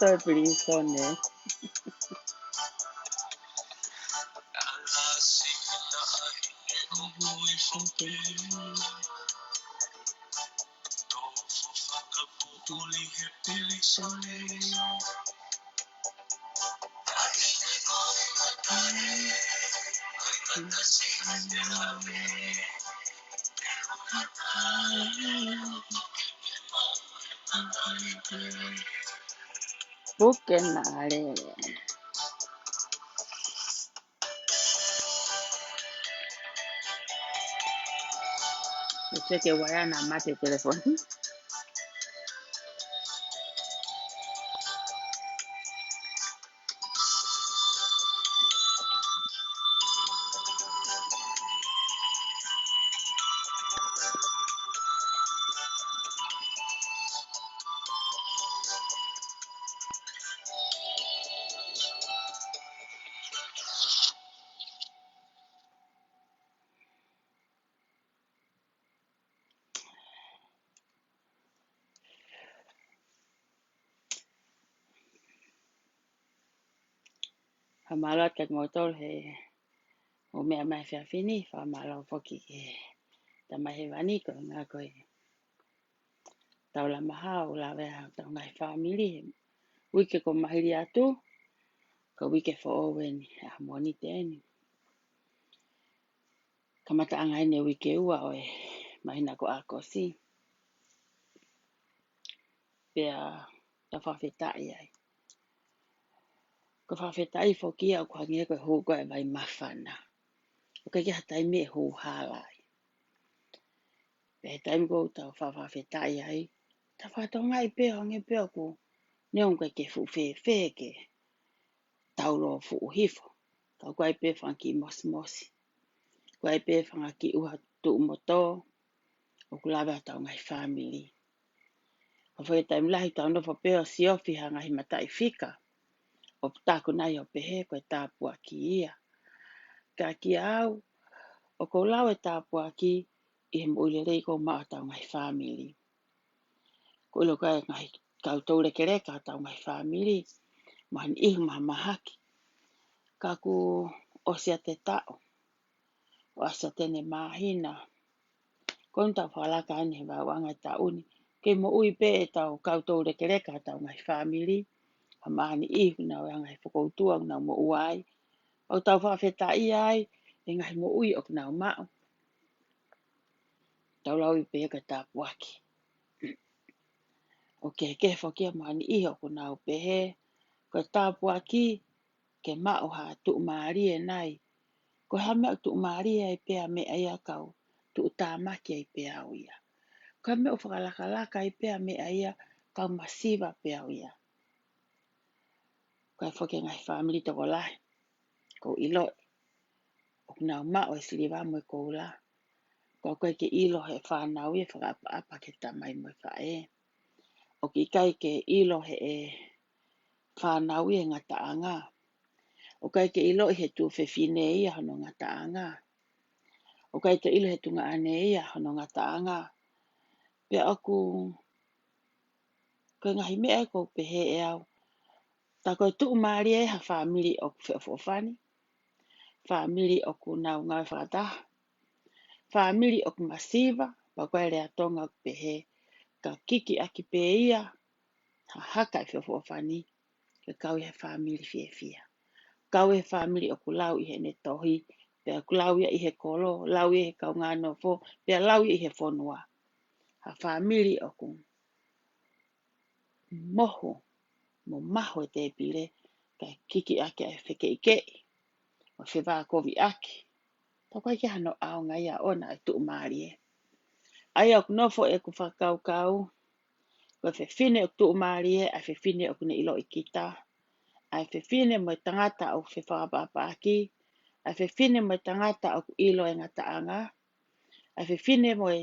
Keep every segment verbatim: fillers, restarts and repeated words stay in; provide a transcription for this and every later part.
Sorry, please, sorry. Puke na ale. Ese que vaya nada más el teléfono. Fakamālō atu kiate kimoutolu he ʻoku meʻa mai he efiafi ni, fakamālō foki ki he Tamai Hēvani ko e ngaahi ko e taulama hau lave ʻa hotau ngaahi fāmili. Uike kuo maliu atu, ko e uike foʻou eni, ʻa Mōnite eni. Kamataʻanga eni e uike ua ʻo e māhina ko ʻAokosi. Pea tau fakafetaʻi ai. Ko e fakafetaʻi foki ia ʻoku hangē ko e hū ko ē ʻa e vai māfana. ʻOku ʻikai ke ʻi ai ha taimi ʻe hū hala ai. Pea he taimi ko ē ʻoku tau fakafetaʻi ai, tau fakatokangaʻi pē ʻo hangē pē ʻoku, neongo ʻoku ʻikai ke fuʻu fēfē ke tau lōfuʻu hifo. Ka ʻoku ʻi ai pē fanga kiʻi mosimosi. ʻOku ʻi ai pē fanga kiʻi ʻuha tuʻu mo tō ʻoku lave ʻa hotau ngaahi fāmili. Ka ko e taimi lahi tau nofo pē ʻo siofi ha ngaahi mataʻifika ʻoku taku nai ʻo pehē ko e tāpuaki ia. Ka kiate au, ʻoku ou lau e tāpuaki ʻi he moʻui lelei ʻoku ou maʻu ʻi hotau ngaahi fāmili. Ko e ʻilo ko e ngaahi kau toulekeleka hotau ngaahi fāmili, mahani ihu mahamahaki. Ka kuo ʻosi ʻa e taʻu, ʻosi ʻa e māhina, ko eni tau fakalaka eni he vaeuʻanga e taʻu ni, kei moʻui pē ʻetau kau toulekeleka hotau ngaahi fāmili, ha mahani ihu ʻoku nau ʻi he ngaahi fokoutua ʻoku nau moʻua ai. ʻOku tau fakafetaʻi ai he ngaahi moʻui ʻoku nau maʻu. Tau lau ʻi pē ko e tāpuaki. ʻOku kehekehe foki ia mahani ihu ʻoku nau pehē, ko e tāpuaki ke maʻu ha tuʻumālie nai. Ko e hā e meʻa ʻoku tuʻumālie ai pē ʻa meʻa ia, kau tuʻutāmaki ai pē au ia. Ko e meʻa ʻoku fakalakalaka ai pē ʻa meʻa ia, kau masiva pē au ia. Ko e foki e ngaahi fāmili tokolahi ʻoku ou ʻiloʻi ʻoku nau maʻu e siliva mo e koula. Ka ʻoku ʻikai ke ʻilo ʻe he fānau ia e fakaʻapaʻapa ki he tamai mo e faʻē. ʻOku ʻikai ke ʻilo ʻe he fānau ia e ngataʻanga. ʻOku ʻikai ke ʻilo ʻe he tuofefine ia hono ngataʻanga. ʻOku ʻikai ke ʻilo ʻe he tuongaʻane ia hono ngataʻanga. Pea ʻoku, ko e ngaahi meʻa ʻoku ou pehē ʻe au, tā ko e tuʻumālie ʻa ha fāmili ʻoku feʻofoʻofani, fāmili ʻoku nau ngāue fakataha, fāmili ʻoku masiva, pea ko e lea Tonga ʻoku pehē, ka kikiʻaki pē ia ha haka ʻe feʻofoʻofani, ke kau ʻi he fāmili fiefia. Kau ʻi he fāmili ʻoku lau ʻi heʻene tohi, pea ʻoku lau ia ʻi he kolo, lau ia ʻi he kaungānofo, pea lau ia ʻi he fonua. Ha fāmili ʻoku mohu mo mahu e tēpile, kae kikiʻaki ʻa e fekeʻikeʻi, mo e fevākoviʻaki. Pea ʻoku ʻikai ke ʻi ai hano ʻaonga ia ʻoʻona e tuʻumālie. ʻA ia ʻoku nofo ʻeku fakakaukau, ko e fefine ʻoku tuʻumālie, ʻa e fefine ʻoku ne ʻiloʻi kita, ʻa e fefine mo e tangata ʻoku fefakaʻapaʻapaʻaki, ʻa e fefine mo e tangata ʻoku ʻilo e ngataʻanga, ʻa e fefine mo e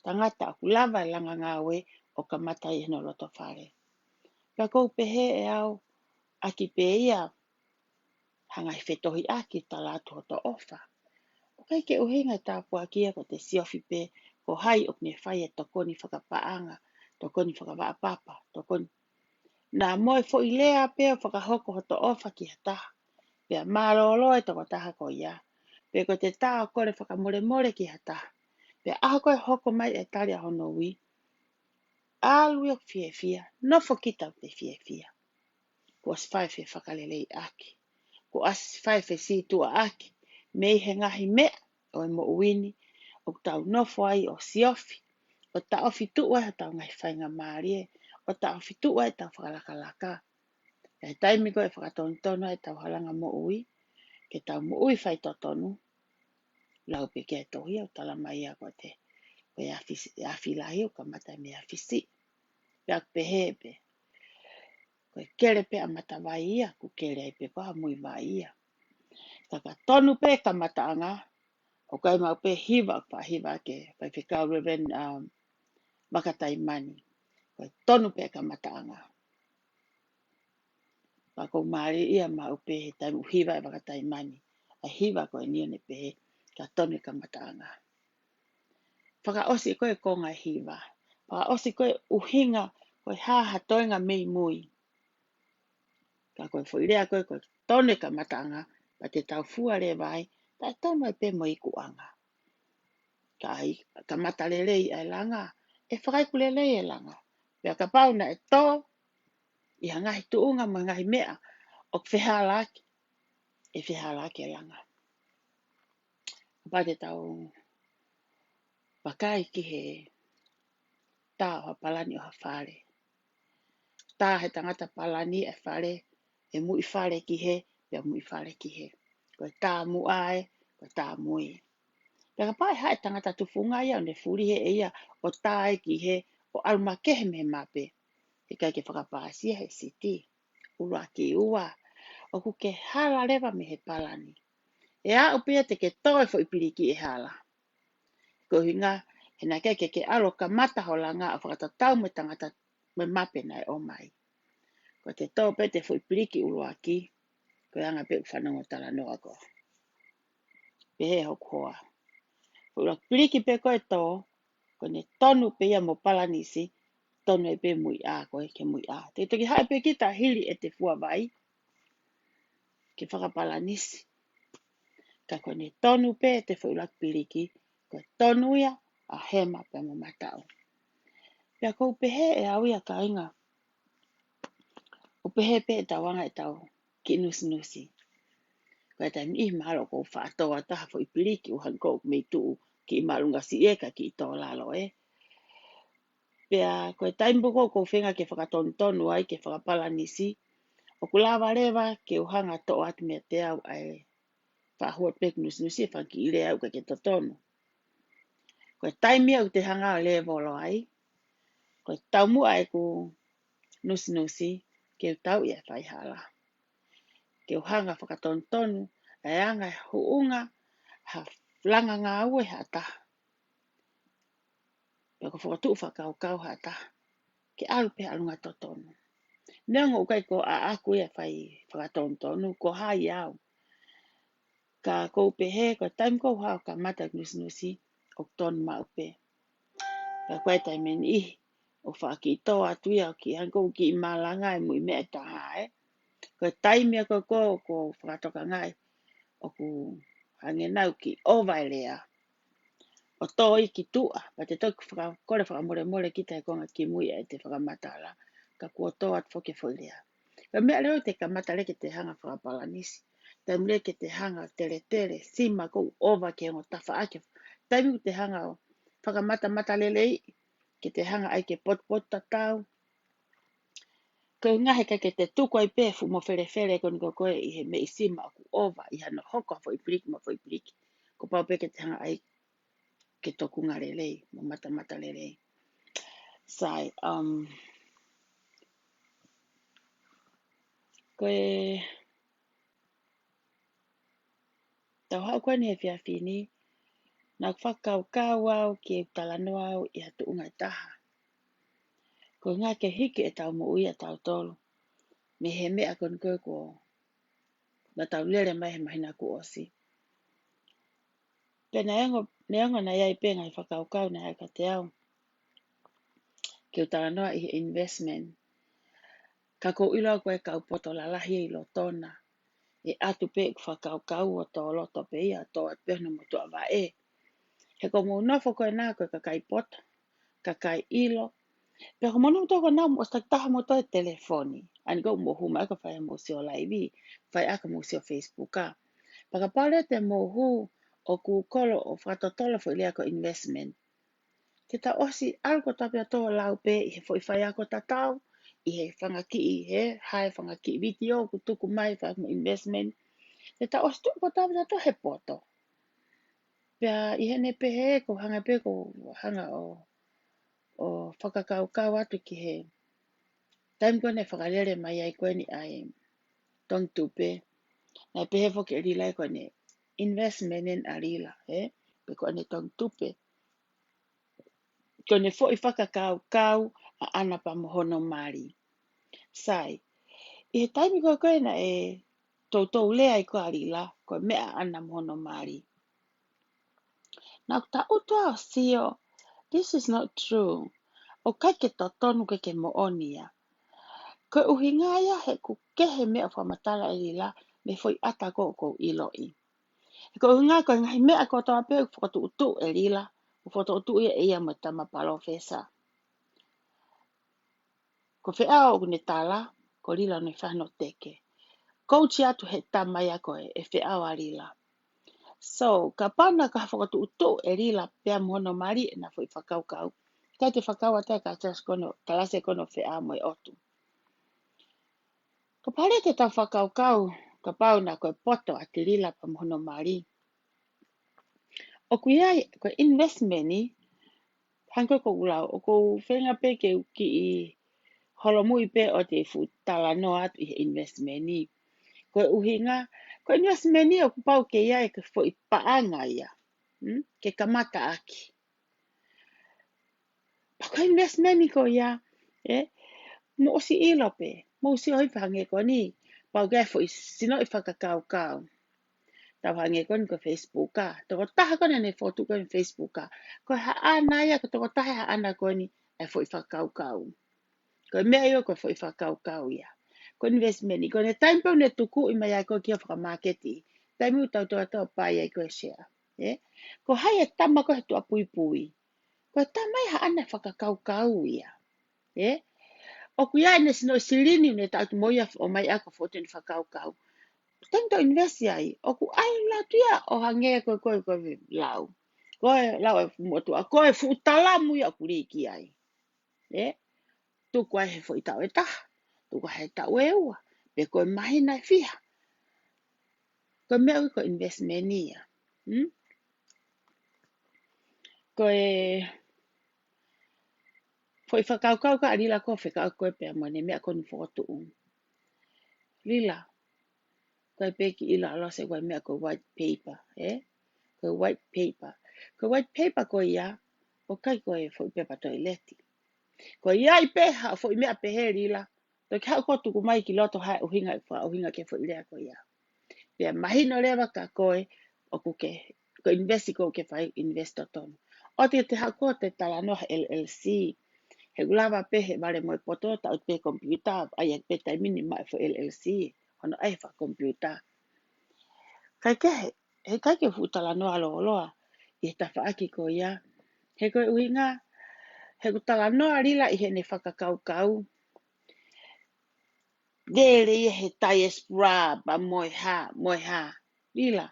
tangata ʻoku lava e langa ngāue ʻo kamata ʻi hono loto fale. Pea ʻoku ou pehē ʻe au, ʻaki pē ia ha ngaahi fetohiʻaki, tala atu hoto ʻofa. ʻOku ʻikai ke ʻuhinga e tāpuaki ia ko ʻete siofi pē ko hai ʻoku ne fai e tokoni fakapaʻanga, tokoni fakavaʻapapa, tokoni. Naʻa mo e foʻi lea pē ʻo fakahoko hoto ʻofa ki ha taha, pea mālōlō e tokotaha ko ia, pe ko ʻete tā ʻo kole fakamolemole ki ha taha, pea ʻaho ko ē hoko mai e tali ʻa hono ui, ʻalu ia ʻo fiefia, nofo kita ʻo te fiefia. Kuo ʻosi fai e fefakaleleiʻaki, kuo ʻosi fai e fesītuʻaʻaki mei he ngaahi meʻa ʻo e moʻui ni ʻoku tau nofo ai ʻo siofi, ʻo taʻofi tuʻu ai hotau ngaahi faingamālie, ʻo taʻofi tuʻu ai ʻetau fakalakalaka. Ka ʻi he taimi ko ē ʻe fakatonutonu ai ʻetau halanga moʻui, ke tau moʻui faitotonu, lau pē ki he tohi ʻoku tala mai ia ko ʻete, ko e afi, afi lahi ʻoku kamata mei he afi siʻi. Pea ʻoku pehē pē, ko e kele pē ʻa matavai ia, ʻoku kele ai pē ko ha muivai ia. Ka ka tonu pē kamataʻanga, ʻoku ʻi ai maʻu pē hiva, faʻa hiva ke, Faifekau Reverend, um, Vakataimani. Ko e tonu pē kamataʻanga. Pea ʻoku ou mālieʻia maʻu pē he taimi ʻoku hiva ʻe Vakataimani. ʻA e hiva ko eni ʻo ne pehē, ka tonu e kamataʻanga. Fakaʻosi ko ē konga e hiva. Fakaʻosi ko ē ʻuhinga, ko e hā ha toenga mei mui. Ka ko e foʻi lea ko ē ko e tonu e kamataʻanga, pea te tau fua leva ai, taʻetonu ai pē mo e ikuʻanga. Ka ʻi ai, kamata lelei ʻa e langa, ʻe fakaiku lelei e langa. Pea kapau naʻe tō ʻi ha ngaahi tuʻunga mo e ngaahi meʻa ʻoku fehālaaki, ʻe fehālaaki e langa. Kapau te tau vakai ki he tā ʻo ha palani ʻo ha fale. Tā ʻe he tangata palani e fale, ʻe muʻi fale ki hē, pea muʻi fale ki hē. Ko e tā muʻa ē, ko e tā mui. Pea kapau ʻe haʻu e tangata tufunga ia ʻo ne fuli hē ʻe ia ʻo tā ē ki hē, ʻo ʻalu makehe mei he mape, heʻikai ke fakapāsia he siti. ʻUluaki. Ua, ʻoku ke hala leva mei he palani. ʻE aʻu pē ia te ke tō e foʻi piliki ʻe hala. Ko e ʻuhinga, he naʻe ʻikai ke ke ʻalu ʻo kamata ho langa ʻo fakatatau mo e tangata mo e mape naʻe ʻomai. Ko ʻete tō pē ʻete foʻi piliki ʻuluaki, ko e anga pē ʻeku fanongo talanoa ko ē. pehē hoku hoa. Foʻi ʻuluaki piliki pē ko ē tō, ko ʻene tonu pē ia mo palanisi, tonu ai pē muiʻā ko ē ke muiʻā. Te toki haʻi pē kita hili ʻete fua vai, ke fakapalanisi. Ka ko ʻene tonu pē ʻete foʻi ʻuluaki piliki, ko e tonu ia ʻa hema pea mo mataʻu. Pea ʻoku ou pehē ʻe au ia kāinga, ʻoku pehē pē ʻetau anga ʻetau kiʻi nusinusi. Ko e taimi ʻe niʻihi mahalo ʻoku ou faʻa tō atu ha foʻi piliki ʻo hangē ʻoku mei tuʻu kiʻi māʻolunga siʻi ē kae kiʻi tō lalo ē. Pea ko e taimi pē ko ē ʻoku ou feinga ke fakatonutonu ai, ke fakapalanisi, ʻoku lava leva ke u hanga ʻo toʻo atu meiate au ʻa e faʻa hua pē ʻeku nusinusi ʻi he fanga kiʻi lea ʻoku ʻikai ke totonu. Ko e taimi ia ʻoku te hanga ʻo levolo ai, ko e taumuʻa ʻeku nusinusi ke u tauʻi ʻa e faihala. Ke u hanga ʻo fakatonutonu ʻa e anga e huʻunga ha langa ngāue ha taha. Pe ko e fokotuʻu fakakaukau ha taha ke ʻalu pē ʻalunga totonu. Neongo ʻoku ʻikai ko ʻaʻaku ia ʻa e fai fakatonutonu, ko hai au. Ka ʻoku ou pehē, ko e taimi ʻoku ou hanga ʻo kamata ʻeku nusinusi, ʻoku tonu maʻu pē. Ka ko e taimi ʻe niʻihi, ʻoku faʻa kiʻi tō atu ia ʻo kiʻi hangē ʻoku kiʻi malanga ʻi muʻa meʻa ʻe taha ē. Ko e taimi ia ko ē ʻoku ou fakatokangaʻi ʻoku hangē naʻa ku kiʻi ʻova e lea, ʻo tō ia ki tuʻa, pea te toki faka-, kole fakamolemole kita he konga kimui ʻa ʻete fakamatala, ka kuo tō atu foki e foʻi lea. Pea meʻa leva ʻoku te kamata leva ke te hanga ʻo fakapalanisi. Taimi leva ke te hanga ʻo teletele, sima ʻoku ʻova ke ongo tafaʻaki. Taimi ʻoku te hanga ʻo fakamata-, matamatalelei, ke te hanga ai ke potupotutatau. Ko e ʻuhinga he ʻikai ke te tuku ai pē fuʻu mofelefele ko eni ko ē ʻi he meʻi sima ʻoku ʻova ʻi hano hoko ha foʻi piliki mo ha foʻi piliki. Kuo pau pē ke te hanga ai ke tokunga lelei, mo matamatalelei. Sai, um, ko e tau haʻu ko eni he efiafi ni, naʻa ku fakakaukau au ke talanoa au ʻi ha tuʻunga ʻe taha. Ko e ʻuhinga ke hiki ʻetau moʻui ʻatautolu mei he meʻa ko eni ko ē kuo naʻa tau lele mai he māhina kuo ʻosi. Pea neongo, neongo naʻe ʻi ai pē ngaahi fakakaukau naʻe ʻai kiate au ke u talanoa ʻi he investment. Ka ʻoku ou ʻilo au ko e kau poto lalahi ʻi lotona, ʻe ʻatu pē ʻeku fakakaukau ʻo tō loto pē ia, tō atu pē hono motuʻa vaʻe. He ʻoku mou nofo ko ena ko e kakai poto, kakai ʻilo. Pea ko moutolu ko ena mou ʻosi takitaha mou tō e telefoni. ʻA eni ʻoku mou hū mai ʻo fai haʻamou sio laivi, fai haʻamou sio Facebook ā. Pea kapau leva te mou hū ʻo kūkolo ʻo fakatotolo foʻi lea ko e investment, te ta ʻosi ʻalu kotoa pē ʻo tō lau pē ʻi he foʻi faiako tatau, ʻi he fanga kiʻi, he, ha e fanga kiʻi vitiō ʻoku tuku mai fai mo investment. Te ta ʻosi tuʻu kotoa pē ʻo tō he poto. Pea ʻi heʻene pehē, ʻoku ou hanga pē, ʻoku ou hanga ʻo, ʻo fakakaukau atu ki he taimi ko ē naʻe fakalele mai ai ko eni ʻa e Tongi Tupe. Naʻe pehē foki ʻe Lila ko ʻene investment eni ʻa Lila, ē? Pe ko ʻene Tongi Tupe. Ko ʻene foʻi fakakaukau ʻaʻana pea mo hono mali. Sai, ʻi he taimi ko ē ko ē naʻe toutou lea ai ko ē ʻa Lila, ko e meʻa ʻaʻana mo hono mali, naʻa ku tangutu ʻo sio, this is not true. ʻOku ʻikai ke totonu, ʻikai ke moʻoni ia. Ko e ʻuhinga ia he ʻoku kehe e meʻa ʻoku fakamatala ʻe Lila mei he foʻi ʻata ko ē ʻoku ou ʻiloʻi. He ko e ʻuhinga ko e ngaahi meʻa kotoa pē ʻoku fokotuʻutuʻu ʻe Lila, ʻoku fokotuʻutuʻu ia ʻe ia mo e tama palōfesa. Ko Feʻao ʻoku ne tala, ko Lila ʻoku ne fai hono teke. Kouchi atu he tama ia ko ē, ʻe Feʻao ʻa Lila. So, kapau naʻe ʻikai ke fokotuʻutuʻu ʻe Lila pea mo hono mali ʻena foʻi fakakaukau, ʻikai te fakakaukau atu e kalasi ko eni, kalasi ko eni ʻo Feʻao mo e ʻOtu. Kapau leva te tau fakakaukau, kapau naʻe ko e poto ʻa Lila pea mo hono mali, ʻoku ʻi ai, ko e investment ni, hangē ko ʻeku lau, ʻoku ou feinga pē ke u kiʻi holomui pē ʻo te u fuʻu talanoa atu ʻi he investment ni. Ko e ʻuhinga, ko e investment ni ʻoku pau ke ʻi ai e foʻi paʻanga ia, mm? Ke kamata ʻaki. Pea ko e investment ni ko ia, ē, mou ʻosi ʻilo pē, mou sio hifo hangē ko eni, pau ke ʻi ai e foʻi sinoʻi fakakaukau. Tau hangē ko eni ko e Facebook ā. Tokotaha ko eni ne fokotuʻu ko eni Facebook ā. Ko e haʻana ia, ko e tokotaha e haʻana ko eni ʻa e foʻi fakakaukau. Ko e meʻa ia ko e foʻi fakakaukau ia. Ko e investment. Ko ʻene taimi pē ʻoku ne tukuʻi mai ai ko ē ki he fakamāketi. Taimi ʻoku tau toatoa pai ai ko e share. Ē? Ko hai e tama ko ē he tuʻapuipui. Ko e tama ia haʻana fakakaukau ia. Ē? ʻOku ʻi ai ʻene sino silini ʻoku ne taʻutu mo ia ʻo ʻomai ʻa e ko e foʻi teni fakakaukau. Taimi tau invest ai, ʻoku ʻai atu ia ʻo hangē ko e, ko e, ko e lau. Ko e lau e motuʻa, ko e fuʻu talamu ia ʻoku lī ki ai. Ē? Tuku ai he foʻi taʻu ʻe taha, tuku ai he taʻu ʻe ua, pe ko e māhina ʻe fiha. Ko e meʻa ʻoku ui ko e investment ia. Hmm? Ko e foʻi fakakaukau ka Lila ko e fekau ko ē pea mo ʻene meʻa ko eni fokotuʻu. Lila, ko e peki ila alo se ko e meʻa ko e white paper, ē? Ko e white paper. Ko e white paper ko ia, ʻoku ʻikai ko e foʻi pepa toileti. Ko ia ʻi pē ha foʻi meʻa pehē Lila, toki haʻu ko ē ʻo tuku mai ki loto ha ʻuhinga, fakaʻuhinga ki he foʻi lea ko ia. Pea mahino leva kia koe ʻoku ke, ko e invest ʻoku ke fai, invest totonu. ʻOua te te haʻu ko ē ʻo te talanoa he L L C. He ʻoku lava pē he vale mo e poto, taʻutu pē he computer, ʻai pē taimi ni maʻu e foʻi L L C. Hono ʻai fakakomipiuta. Kae kehe, he ʻikai ke fuʻu talanoa lōloa ʻi he tafaʻaki ko ia. He ko e ʻuhinga, he ʻoku talanoa Lila ʻi heʻene fakakaukau. Lele ia he diaspora, pea mo e hā, mo e hā. Lila,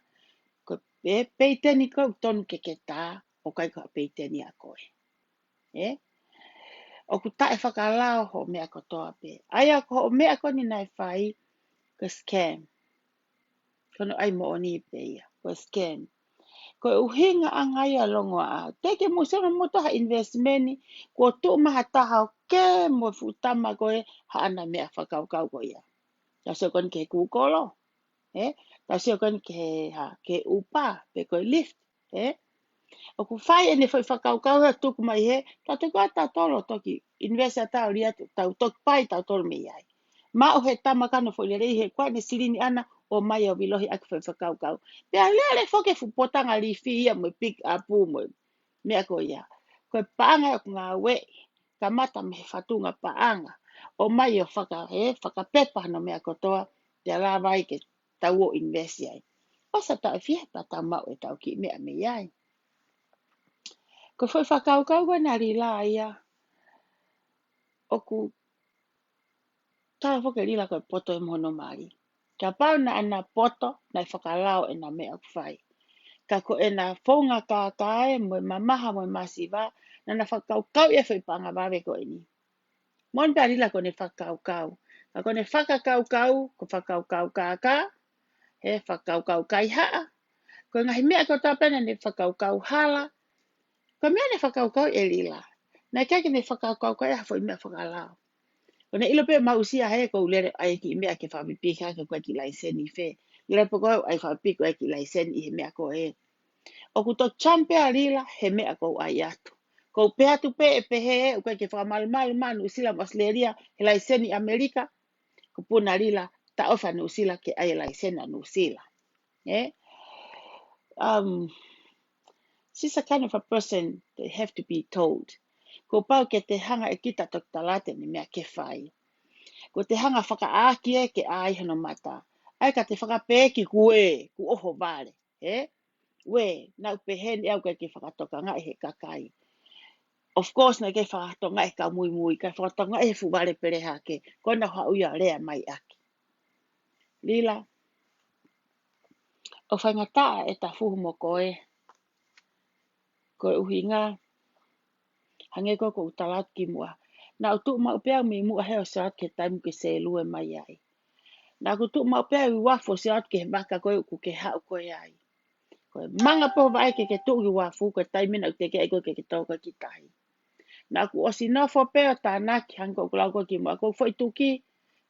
ko e peiteni ko ē ʻoku tonu ke ke tā, ʻoku ʻikai ko ha peiteni ʻa koe. Ē? ʻOku taʻefakalao hoʻo meʻa kotoa pē. ʻA ia ko hoʻo meʻa ko eni naʻe fai, ko e scam. Ko hono ʻai moʻoni pē ia, ko e scam. Ko e ʻuhinga ʻanga ia longoaʻa. Te ke mou sio mo ha investment, kuo tuʻu mai ha taha ʻo kē mo e fuʻu tama ko ē haʻana meʻa fakakaukau ko ia. Tau sio ko eni ki he Google, ē? Tau sio ko eni ki he, ha, ki he Uber, pe ko e Lyft, ē? ʻOku fai ʻene foʻi fakakaukau he tuku mai he, tau toki ʻa tautolu toki, invest ʻa tau lia, tau toki pai tautolu mei ai. Maʻu he tama ko ē hono foʻi lelei he ko ʻene silini ʻana ʻo ʻomai ʻo vilohi ʻaki foʻi fakakaukau. Pea lele foki e fuʻu potanga lifi ia mo e pick up mo e meʻa ko ia. Ko e paʻanga ʻoku ngāueʻi, kamata mei he fatunga paʻanga. ʻOmai ʻo faka, ē, fakapepa hono meʻa kotoa, pea lava ai ke tau ō invest ai. ʻOsi ʻa e taʻu ʻe fiha pea tau maʻu ʻetau kiʻi meʻa mei ai. Ko e foʻi fakakaukau ko ena Lila ia, ʻoku tala foki ʻe Lila ko e poto ʻe mo hono mali. Kapau naʻa na poto, naʻe fakalao ʻena meʻa ʻoku fai. Ka ko ʻena founga kākā ē, mo e mamaha, mo e masiva, naʻa na fakakaukau ia foʻi paʻanga vave ko eni. Moʻoni pē ʻa Lila ko ʻene fakakaukau. Ka ko ʻene fakakaukau, ko e fakakaukau kākā, he fakakaukau kaihaʻa. Ko e ngaahi meʻa kotoa pē naʻe fakakaukau hala. Ko e meʻa naʻe fakakaukau ʻe Lila. Naʻe ʻikai ke ne fakakaukau ko e ha foʻi meʻa fakalao. Ko ʻene ʻilo pē mau sia he ko u lele ʻai kiʻi meʻa ke fakapipiki hake ko e kiʻi laiseni fē. Lele pē ko e ʻai fakapipiki ko e kiʻi laiseni ʻi he meʻa ko ē. ʻOku toki jump pē ʻa Lila he meʻa ko u ʻai atu. Ko u pehē atu pē ʻe pehē ʻoku ʻikai ke fakamalumalu mai Nuʻusila mo ʻAositelēlia he laiseni ʻAmelika. Ko e puna Lila, taʻofi ʻa Nuʻusila ke ʻai e laiseni ʻa Nuʻusila. Ē? Um, she's a kind of a person that have to be told. Kuo pau ke te hanga ʻe kita toki tala atu ʻene meʻa ke fai. Ko te hanga fakaʻaki ē ke ʻai hono mata. ʻAi ka te fakapeki kuē, kuo ʻoho vale. Ē? Uē, naʻa ku pehē ni ʻe au ʻikai ke fakatokangaʻi he kakai. Of course, naʻe ʻikai fakatokangaʻi he kau muimui, ʻikai fakatokangaʻi he fuʻu vale pele hake. Ko ena ʻoku haʻu ia ʻo lea mai ʻaki. Lila, ʻoku faingataʻa ʻeta fuhu mo koe. Ko e ʻuhinga, hangē ko ē ʻoku ou tala atu kimuʻa. Naʻa ku tuʻu maʻu pē au mei muʻa he ʻo sio atu ki he taimi ʻoku ke sēlue mai ai. Naʻa ku tuʻu maʻu pē au ʻi uafu ʻo sio atu ki he vaka ko ē ʻoku ke haʻu ko ē ai. Ko e manga pē ho vaʻe ke ke tuʻu ki uafu, ko e taimi naʻa ku tekeʻi ai koe ke ke tō koe ki tahi. Naʻa ku ʻosi nofo pē ʻo tānaki hangē ko ʻeku lau ko ē kimuʻa, ko e foʻi tuki,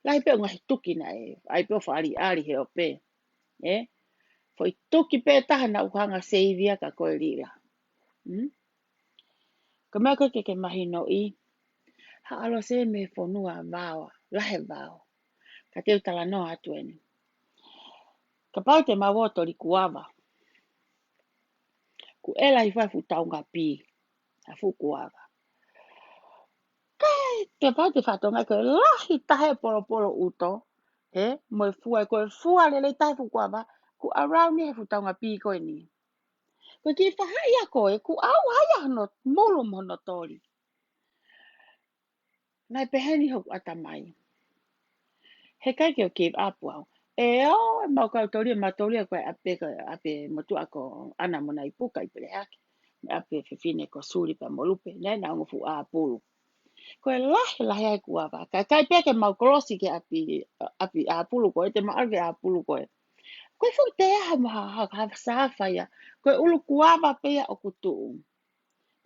lahi pē ʻo e ngaahi tuki naʻe ʻai pē ʻo fakaʻaliʻali he ope. Ē? Foʻi tuki pē taha naʻa ku hanga save ia kia koe Lila. Hmm? Ko e meʻa ko ē ke ke mahinoʻi, haʻa ʻalu ʻo save mei he fonua vao, lahi e vao. Ka te u talanoa atu eni. Kapau te mau ō ʻo toli kuava, kuo ʻela hifo e fuʻu taungapi ʻa e fuʻu kuava. Kae kapau te fatongia ko e lahi taha e polopolo ʻuto, he, mo e fua, ko e fua lelei taha e fuʻu kuava, kuo around ni he fuʻu taungapi ko eni. Ko e kiʻi faʻahi ia ko ē, kuo ʻauha ia hono mulu mo hono toli. Naʻe pehē ni hoku ʻatamai, heʻikai ke u give up au. ʻE ō, ʻe mau kau toli, ʻe mau toli ʻa e ko e ʻapi, ko e ʻapi motuʻa ko ʻAna mo Naipuka ʻi Pelehaki, mo e ʻapi fefine ko Suli pea mo Lupe, naʻe na ongo fuʻu ʻāpulu. Ko e lahi, lahi ʻa e kuava. Kae ʻikai pē ke mau kolosi ki he ʻapi, ʻapi ʻāpulu ko ē, te mau ʻalu ki he ʻāpulu ko ē. Ko e fuʻu teaha mo ha, ha, ha sāfa ia. Ko e ʻulu kuava pē ia ʻoku tuʻu.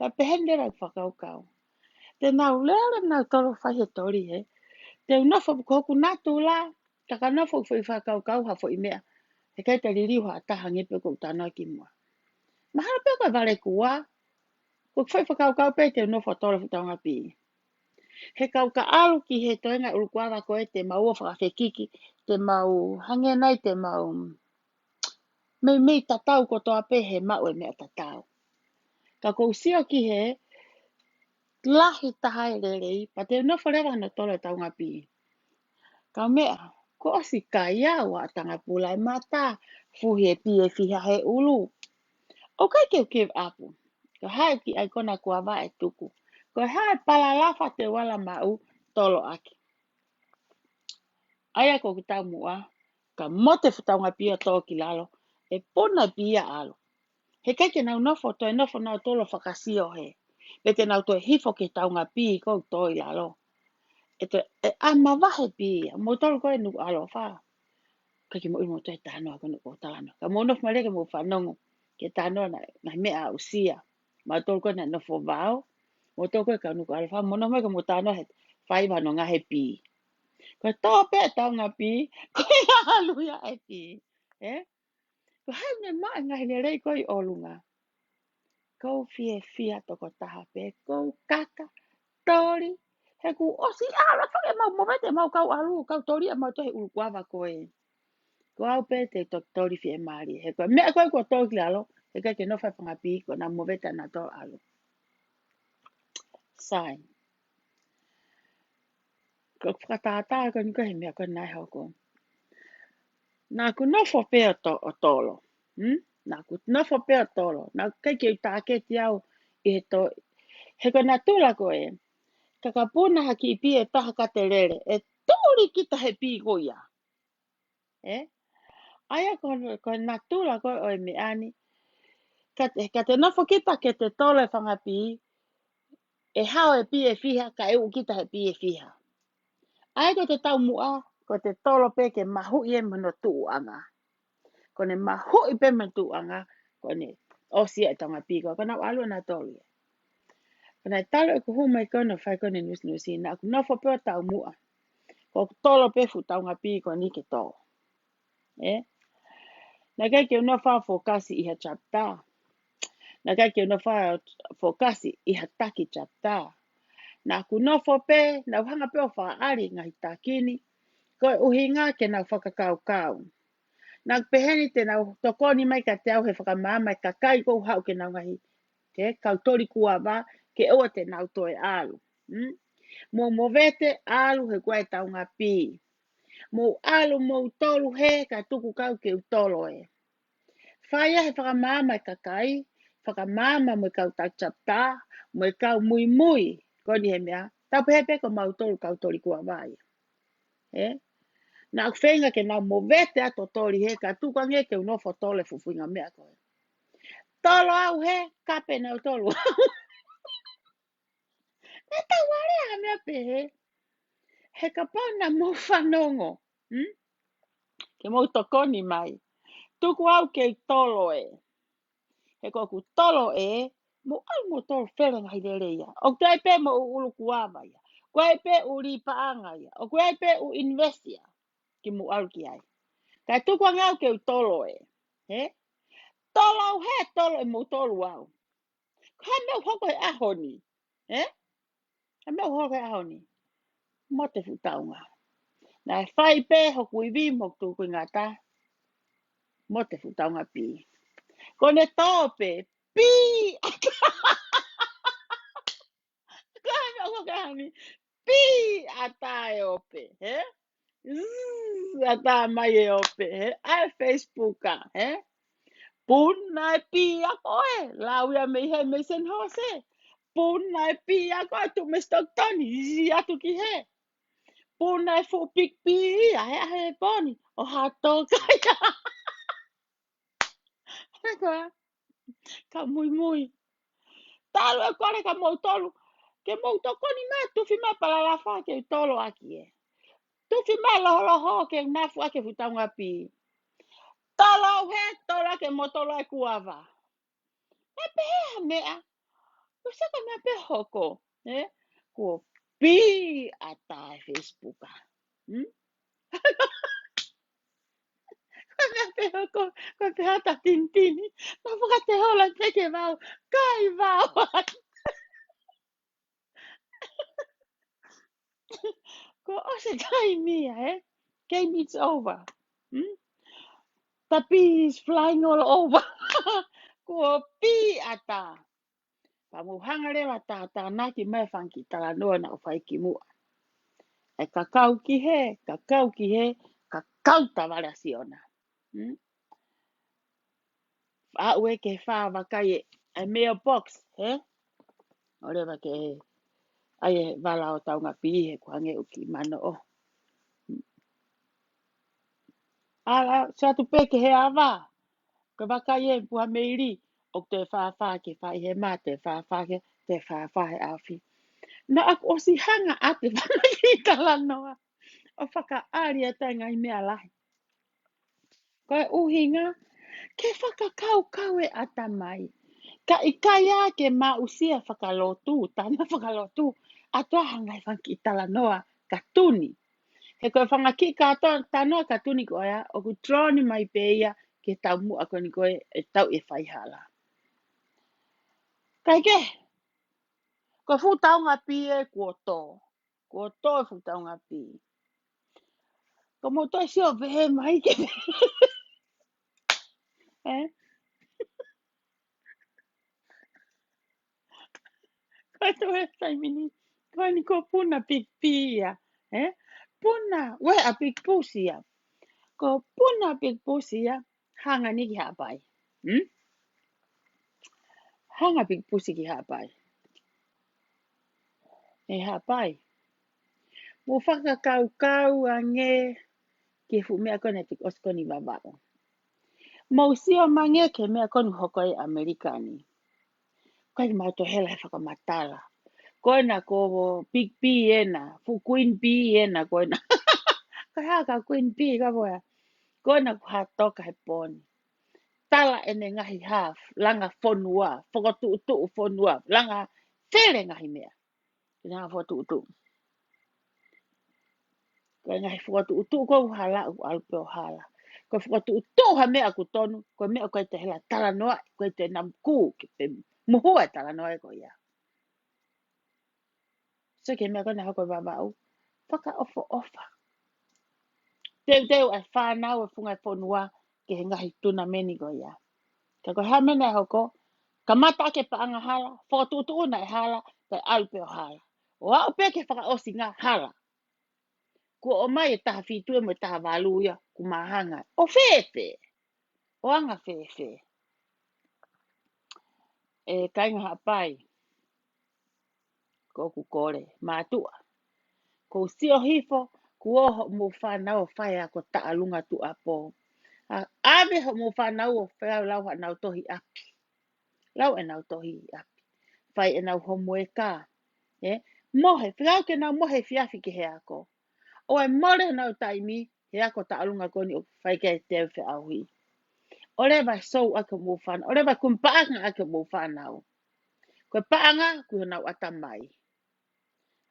Pea pehē ni leva e fakakaukau. Te nau lele nautolu ʻo fai e toli, he. Te u nofo ko hoku natula, ka ka nofo ʻo fai fakakaukau ha foʻi meʻa, heʻikai te liliu ha taha, hangē pē ko ʻeku talanoa kimuʻa. Mahalo pē ko e vale kuo, ko ʻeku fai fakakaukau pē te u nofo ʻo tolo e fuʻu taungapi. He kau ka ʻalu ki he toenga ʻulu kuava ko ē, te mau ō ʻo fakafekiki, te mau hangē nai te mau meimei tatau kotoa pē he maʻu e meʻa tatau. Ka ʻoku ou sio ki he lahi taha e lelei, pea te u nofo leva hono tolo e taungapi. Kaumeʻa, kuo ʻosi kai au ʻa e tangapula e mata, fuhi e pī ʻe fiha he ʻulu. ʻOku ʻikai ke u give up. Ko e hā e kiʻi ʻaikona kuava ʻe tuku, ko e hā e palalafa te u ala maʻu, tolo ʻaki. ʻA ia ko ʻeku taumuʻa, ka mote e fuʻu taungapi ʻo tō ki lalo, ʻe puna e pī ia ʻalu. Heʻikai ke nau nofo, toe nofo nautolu ʻo fakasio he. Pe te nau toe hifo ki he taungapi ko ē ʻoku tō ʻi lalo. ʻE toe, ʻe ʻā mavahe e pī ia, moutolu ko ē Nukuʻalofa. ʻIkai ke mou ʻilo moutolu e talanoa ko eni ʻoku ou talanoa. Ka mou nofo mai leva ke mou fanongo ki he talanoa naʻe, naʻe meʻa aʻusia. Mautolu ko ē naʻe nofo vao, moutolu ko ē kau Nukuʻalofa, mou nofo mai ke mou talanoa he faiva hono ngaohi e pī. Ko e tō pē e taungapi, ko e ʻalu ia e pī. Ē? Ko hai ne maʻu e ngaahi lelei ko ē ʻi ʻolunga. Kou fiefia tokotaha pē, kou kaka, toli, he kuo ʻosi ʻalu, fake mau movete mau kau ʻalu, kau toli ʻa mautolu he ʻulu kuava ko ē. Ko au pē te u toki toli fiemālie, he ko e meʻa ko ē kuo tō ki lalo, heʻikai ke nofo e fanga pī, ko ʻena movete ʻanautolu ʻalu. Sai. Ko e fakatātā ko eni ko e meʻa ko ē naʻe hoko. Naʻa ku nofo pē ʻo to-, ʻo tolo. Hmm? Naʻa ku nofo pē ʻo tolo. Naʻe ʻikai ke u tāketi au ʻi he tō. He ko e natula ko ē, ka ka puna ha kiʻi pī ʻe taha ka te lele, ʻe tuli kita he pī ko ia. Ē? ʻA ia ko, ko e natula ko ē ʻo e meʻa ni. Ka te, ka te nofo kita ke te tolo e fanga pī, ʻe hao e pī ʻe fiha, kae uʻu kita he pī ʻe fiha. ʻA ia ko ʻete taumuʻa, ko ʻete tolo pē ke mahuʻi ē mo hono tuʻuʻanga. Ko ʻene mahuʻi pē mo hono tuʻuʻanga, ko ʻene ʻosi ʻa e taungapi ko ē, ko ʻenau ʻalu ʻanautolu ia. Ko ʻene talu ʻeku hū mai ko eni ʻo fai ko eni e nusinusi, naʻa ku nofo pē ʻo taumuʻa. Ko ʻeku tolo pē e fuʻu taungapi ko eni ke tō. Ē? Naʻe ʻikai ke u nofo ʻo fokasi ʻi ha chapter. Naʻe ʻikai ke u nofo ʻo fokasi ʻi ha taki chapter. Naʻa ku nofo pē, naʻa ku hanga pē ʻo fakaʻali e ngaahi taki ni. Ko e ʻuhinga ke nau fakakaukau. Naʻa ku pehē ni te nau tokoni mai kiate au he fakamaama e kakai ʻoku ou haʻu ke nau ngaahi, ke kau toli kuava, ke ʻoua te nau toe ʻalu. Hmm? Mou movete ʻalu he ko e taungapi. Mou ʻalu moutolu he kae tuku kau ke u tolo ē. Fai ā he fakamaama e kakai, fakamaama mo e kau taki chapter, mo e kau muimui, ko eni he meʻa, tau pehē pē ko mautolu kau toli kuava ia. Ē? Naʻa ku feinga ke nau movete atu ʻo toli he kae tuku ange ke u nofo ʻo tolo e fuʻu fuʻu ngaahi meʻa ko ē. Tolo au he, kape nautolu au. Naʻe tau alea ha meʻa pehē. He kapau naʻa mou fanongo. Hmm? Ke mou tokoni mai. Tuku au ke u tolo ē. He ko ʻeku tolo ē, mou ʻalu mou tolo fele ngaahi lelei ia. ʻOku toe pē mo e ʻulu kuava ia. Ko e pē ʻuli paʻanga ia. ʻOku ʻi ai pē ʻū invest ia. Ke mou ʻalu ki ai. Kae tuku ange au ke u tolo ē. Ē? Tolo au he, tolo ʻe moutolu au. Ko e hā e meʻa ʻoku hoko he ʻaho ni? Ē? Ko e hā e meʻa ʻoku hoko he ʻaho ni? Mote e fuʻu taunga. Naʻe fai pē hoku ivi mo hoku tukuingata. Mote fuʻu taunga pī. Ko ʻene tō pē, pī ʻatā. Ko e meʻa ko ē ʻoku hangē ni, pī ʻatā e ope, hē? Zzz, ʻatā mai e ope, hē? ʻAi e Facebook ā, hē? Puna e pī ʻa koe, lau ia mei hē, mei San Jose. Puna e pī ʻa koe, tuʻu mei Stockton, zi atu ki hē. Puna e fuʻu big pī ia, hē, ʻa hē poni, ʻo hato kai ā. Hē koā, ka muimui. Talu e kole kia moutolu ke mou tokoni mai, tufi mai palalafa ke u tolo ʻaki ē. Tufi mai loholoho ke u nafu ʻaki e fuʻu taunga pī. Tolo au hē, tolo ʻaki e motolo e kuava. Naʻe pehē ha meʻa, ko e saka meʻa pē hoko, ē? Kuo pī ʻatā e Facebook ā. Hmm? Ko e meʻa pē hoko, ko e pehē ʻa Tinitini. Naʻa fakatehola pē ke vau, kai vau. Kuo ʻosi e taimi ia, ē? Game is over. Hmm? The bee is flying all over. Kuo pī ʻatā. Pea mou hanga leva ʻo tātānaki mai e fanga kiʻi talanoa naʻa ku fai kimuʻa. ʻE kakau ki hē, kakau ki hē, kakau tavale ʻa Siona. Hmm? Aʻu ē ki he fā vakai e, e mailbox, hē? ʻO leva ke ʻai e vala ʻo taunga pī he kuo hangē ʻoku kiʻi manoʻo. ʻAla, sio atu pē ki he ava. Ko e vakai e puha meili, ʻoku toe fāfā ki he fā ʻi he mā, toe fāfā ki, toe fāfā he ʻaofi. Naʻa ku ʻosi hanga ʻo ʻai e fanga kiʻi talanoa ʻo fakaʻali atu e ngaahi meʻa lahi. Ko e ʻuhinga, ke fakakaukau e ʻatamai. Ka ʻikai ā ke maʻusia fakalotu, tana fakalotu, ʻa e toʻo ha ngaahi fanga kiʻi talanoa katuni. He ko e fanga kiʻi kato-, talanoa katuni ko ia, ʻoku draw-ni mai pē ia ki he taumuʻa ko eni ko ē ʻe tau ʻe faihala. Kae kehe, ko e fuʻu taunga pī ē kuo tō. Kuo tō e fuʻu taunga pī. Ko mou toe sio pē he mai ke. Ē? Ko e toe taimi ni. Ko eni ko Puna Big Pī ia. Ē? Puna, ue a Big Pusi ia. Ko Puna Big Pusi ia. Hanga ni ki Haʻapai. Hmm? Hanga Big Pusi ki Haʻapai. ʻE Haʻapai. Mou fakakaukau ange ki he fuʻu meʻa ko ē naʻe toki ʻosi ko eni Vavaʻu. Mou sio mai ange ki he meʻa ko eni hoko ʻi ʻAmelika ni. ʻIkai ke mau toe hela he fakamatala. Ko ena ko Big Pī ena, fuʻu Queen Bee ena ko ena. Ko e hā ka Queen Bee ka ko ē. Ko ena ko e hā toka he poni. Tala ʻene ngaahi hā, langa fonua, fokotuʻutuʻu fonua, langa fele ngaahi meʻa. Ke langa fokotuʻutuʻu. Ko e ngaahi fokotuʻutuʻu ko ē ʻoku hala, ʻoku ʻalu pē ʻo hala. Ko e fokotuʻutuʻu ha meʻa ʻoku tonu, ko e meʻa ʻoku ʻikai te hela talanoa, ʻoku ʻikai te namu kū, ke pē muhua e talanoa ē ko ia. Sio ki he meʻa ko ena hoko ʻi Vavaʻu. Fakaʻofoʻofa. Teuteu e fānau e funga e fonua ki he ngaahi tunameni ko ia. Ka ko e hā e meʻa naʻe hoko, kamata ʻaki e paʻanga hala, fokotuʻutuʻu naʻe hala, kae ʻalu pē ʻo hala. ʻO aʻu pē ki he fakaʻosinga hala. Kuo ʻomai e taha fitu ia mo e taha valu ia, kuo māhanga. ʻO fēfē? ʻO anga fēfē? ʻE kāinga Haʻapai, ko ʻeku kole, mātuʻa. Ko u sio hifo, kuo ō hoʻomou fānau ʻo fai ako taʻalunga tuʻuapō. ʻA, ʻave hoʻomou fānau ʻo fai ʻo lau haʻanau tohi ʻapi. Lau ʻenau tohi ʻapi. Fai ʻenau homueka. Ē? Mohe, fekau ke nau mohe efiafi ki he ako. ʻOua ʻe mole honau taimi, he ako taʻalunga ko eni ʻoku fai ki ai e teu feʻauhi. ʻOleva e sou ʻaki hoʻomou fānau, ʻoleva e kumi paʻanga ʻaki hoʻomou fānau. Ko e paʻanga, ko honau ʻatamai.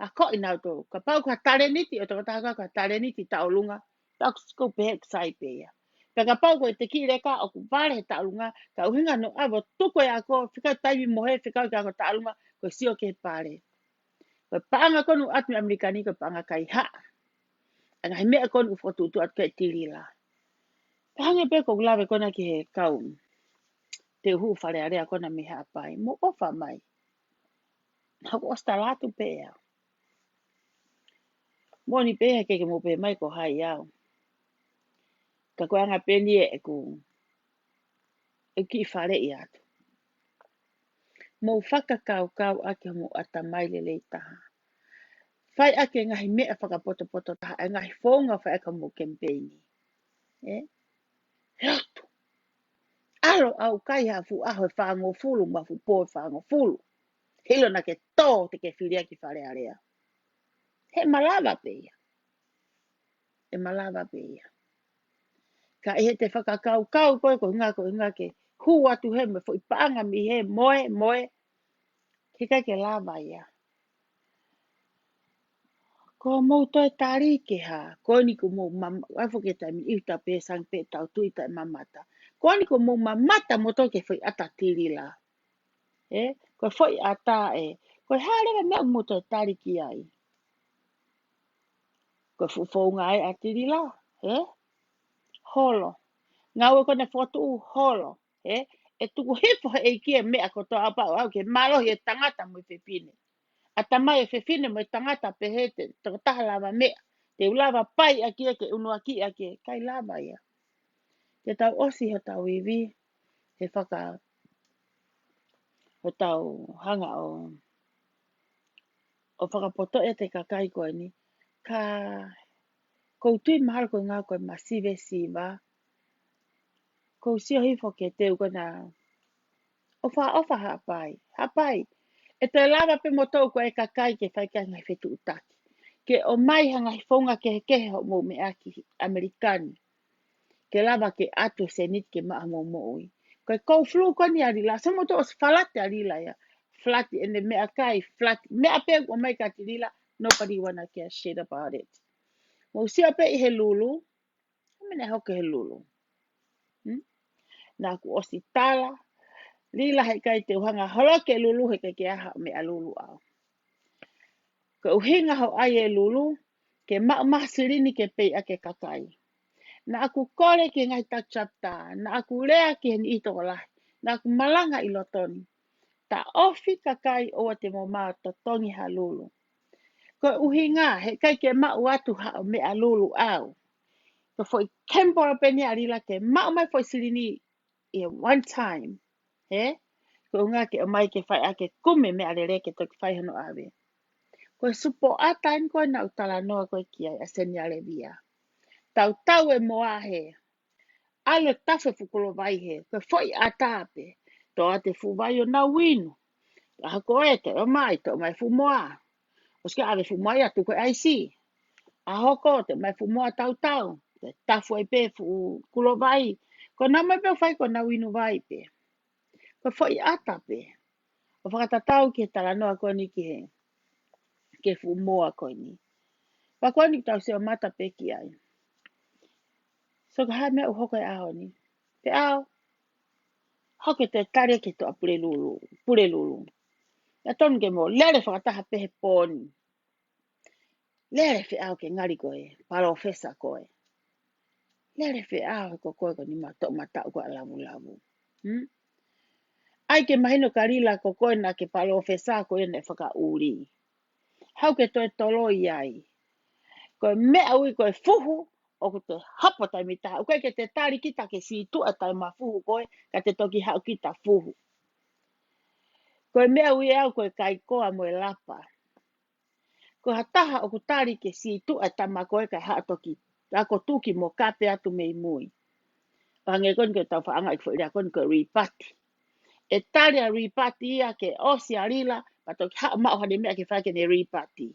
Akoʻi nautolu, kapau ko ha talēniti, ʻo tokotaha ko ha talēniti taʻalunga, pea ʻoku ʻikai pehē ʻoku sai pē ia. Pea kapau ko e te kiʻi leka ʻoku vale he taʻalunga, ka ʻuhinga hono ʻave ʻo tuku e ako, fekau taimi mohe, fekau ke ako taʻalunga, ko e sio ki he pale. Ko e paʻanga ko eni ʻoku ʻatu mei ʻAmelika ni, ko e paʻanga kaihaʻa. ʻA e ngaahi meʻa ko eni ʻoku fokotuʻutuʻu atu ki he tilila. Ka hangē pē ko ʻeku lave ko ena ki he kau teuhu Fale Alea ko ena mei Haʻapai, mou ʻofa mai. Haʻaku ʻosi tala atu pē au. Moʻoni pē he ʻikai ke mou pehē mai ko hai au. Ka ko e anga pē eni ʻeku, ʻeku kiʻi faleʻi atu. Mou fakakaukau ʻaki hoʻomou ʻatamai lelei taha. Fai ʻaki e ngaahi meʻa fakapotopoto taha, e ngaahi founga fai ʻaki hoʻomou kemipeini. Ē? Lotu. ʻAlu ʻo kai ha fuʻu ʻaho ʻe fāngofulu, mo ha fuʻu pō ʻe fāngofulu. He ʻilo naʻa ke tō te ke fili ʻaki Fale Alea. He malava pē ia. ʻE malava pē ia. Ka ʻi heʻete fakakaukau ko ē, ko e ʻuhinga, ko e ʻuhinga ke hū atu he mo e foʻi paʻanga mei he moe, moe. He ʻikai ke lava ia. Ko mou toe tali ke hā, ko eni ko mou mam-, ʻai foki e taimi ʻi he tape sang pe tau tui taʻe mamata. Ko eni ko mou mamata mo toe ke foʻi ʻata tilila. Ē, ko e foʻi ʻata ē, ko e hā leva meʻa mou toe tali ki ai. Ko e fuʻu founga ʻa e ʻata tilila, ē? Holo. Ngāue ko ena fotu holo, ē? ʻE tuku hifo he ʻEiki e meʻa kotoa ʻo pau au ke mālohi e tangata mo e fefine. ʻAtamai e fefine mo e tangata pehē te, tokotaha lava meʻa. Te u lava pai ʻaki ē ke ʻunuaki ʻaki ē, ʻikai lava ia. Te tau ʻosi hotau ivi, he faka, hotau hanga ʻo, ʻo fakapotoʻi ʻete kakai ko eni. Ka, ʻoku ou tui mahalo ko e ʻuhinga ko e masivesiva. ʻOku ou sio hifo ke teu ko ena ʻofa, ʻofa Haʻapai, Haʻapai. ʻE toe lava pē moutolu ko e kakai ke fai ki ai ngaahi fetuʻutaki. Ke ʻomai ha ngaahi founga kehekehe hoʻomou meʻa ki ʻAmelika ni. Ke lava ke ʻatu seniti ke maʻa hoʻomou moʻui. Ko e kou flu ko eni ʻa Lila, so moutolu ʻosi falati ʻa Lila ia. Falati ʻene meʻakai, falati, meʻa pē ʻoku ʻomai kia Lila, nobody wanna care shit about it. Mou sio pē ʻi he lulu, ʻa mene hoko he lulu. Hmm? Naʻa ku ʻosi tala, Lila he ʻikai te u hanga holo ke lulu he ʻikai ke ʻi ai haʻo meʻa lulu au. Ko e ʻuhinga hoʻo ʻai e lulu, ke maʻu mai ha silini ke pei ʻaki e kakai. Naʻa ku kole ki he ngaahi taʻu chapter, naʻa ku lea ki he niʻihi tokolahi, naʻa ku malanga ʻi loto ni. Taʻofi kakai ʻoua te mou mā totongi ha lulu. Ko e ʻuhinga, he ʻikai ke maʻu atu haʻo meʻa lulu au. Ko e foʻi kemipolo pē eni ʻa Lila ke maʻu mai foʻi silini ʻi he one time. He? Ko e ʻuhinga ke ʻomai ke fai ʻaki e kumi meʻalele ke toki fai hono ʻave. Ko e supoʻata eni ko ē naʻa ku talanoa ko ē ki ai ʻa Senialevia. Tautau e moa he. ʻAlu ʻo tafe fuʻu kulovai he. Ko e foʻi ʻata pē. Toʻo atu e fuʻu vai ʻo nau inu. ʻAho ko ē, toʻo mai, toʻo mai fuʻu moa. ʻOsi ke ʻave fuʻu moa ia tuku e ʻaisi. ʻAho ko ē, toʻo mai fuʻu moa tautau. Toe tafe ai pē fuʻu kulovai. Ko ʻenau ō mai pē ʻo fai ko ʻenau inu vai pē. Ko e foʻi ʻata pē. ʻO fakatatau ki he talanoa ko eni ki he, ki he fuʻu moa ko eni. Pea ko eni tau sio mata pē ki ai. So ko e hā e meʻa ʻoku hoko he ʻaho ni. Pea au. Hoko e toe tali ki he Toʻa Pulelulu, Pulelulu. Naʻe tonu ke mou lele fakataha pē he pō ni. Lele feʻao ke ngali ko e palōfesa ko ē. Lele feʻao he ko koe ko e nima toʻomataʻu ko ē ʻa Lavulavu. Hmm? ʻAi ke mahino kia Lila ko koe naʻa ke palōfesa ko ē naʻe fakaʻuli. Haʻu ke toe toloi ai. Ko e meʻa ui ko e fuhu, ʻoku te hapo taimi taha. ʻOku ʻikai ke te tali kita ke sītuʻa taimi fuhu ko ē, ka te toki haʻu kita fuhu. Ko e meʻa ui au ko e kaikoa mo e lapa. Ko ha taha ʻoku tali ke sītuʻa e tama ko ē kae haʻu toki ako tuki mo kape atu mei mui. Pea hangē ko eni ko e tau faʻanga ʻi foʻi lea ko eni ko e ripati. ʻE tali ʻa ripati ia ke ʻosi ʻa Lila, pea toki haʻu maʻu haʻane meʻa ke fai ke ne ripati.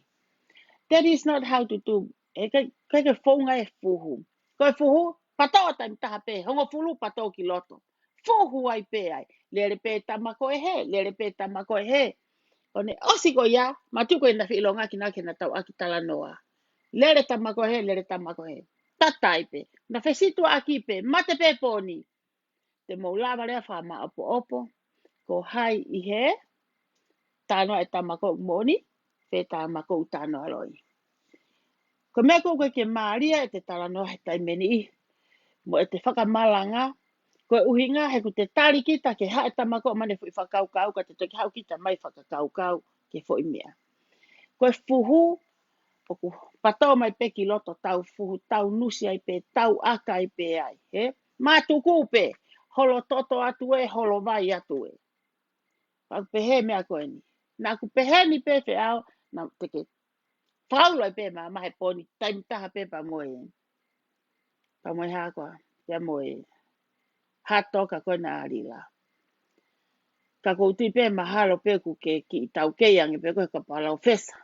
That is not how to do. ʻE ʻikai, ʻikai ke founga e fuhu. Ko e fuhu, patoʻo taimi taha pē, hongofulu patoʻo ki loto. Fuhu ai pē ai. Lele pē tama ko ē he, lele pē tama ko ē he. ʻO ne ʻosi ko ia, mātuʻa ko ē naʻe feʻilongaki naʻa ke na tau ʻaki talanoa. Lele tama ko ē he, lele tama ko ē he. Tata ai pē. Na fesītuʻaʻaki pē, mate pē pō ni. Te mou lava lea fakamaʻopoʻopo. Ko hai ʻi he, talanoa e tama ko ē moʻoni, pe tama ko ē talanoa loi. Ko e meʻa ko ē ʻoku ʻikai ke mālie ʻete talanoa he taimi ni. mo ʻete fakamalanga, ko e ʻuhinga he ʻoku te tali kita ke haʻu e tama ko ē mo ʻene foʻi fakakaukau, ka te toki haʻu kita mai fakakaukau ki he foʻi meʻa. Ko e fuhu, ʻoku patō mai pē ki loto, tau fuhu, tau nusi ai pē, tau ʻaka ai pē ai, hē? Mātuku pē, holo toto atu ē, holo vai atu ē. Pea ʻoku pehē meʻa ko eni. Naʻa ku pehē ni pē Feʻao, naʻa te ke fakaʻulo ai pē maama he pō ni, taimi taha pē pea mo e. Pea mo e hā koā, pea mo e. Haʻa toka ko ena ʻa Lila. Ka ʻoku ou tui pē mahalo pē ʻoku ke kiʻi taukei ange pē koe ko e palōfesa.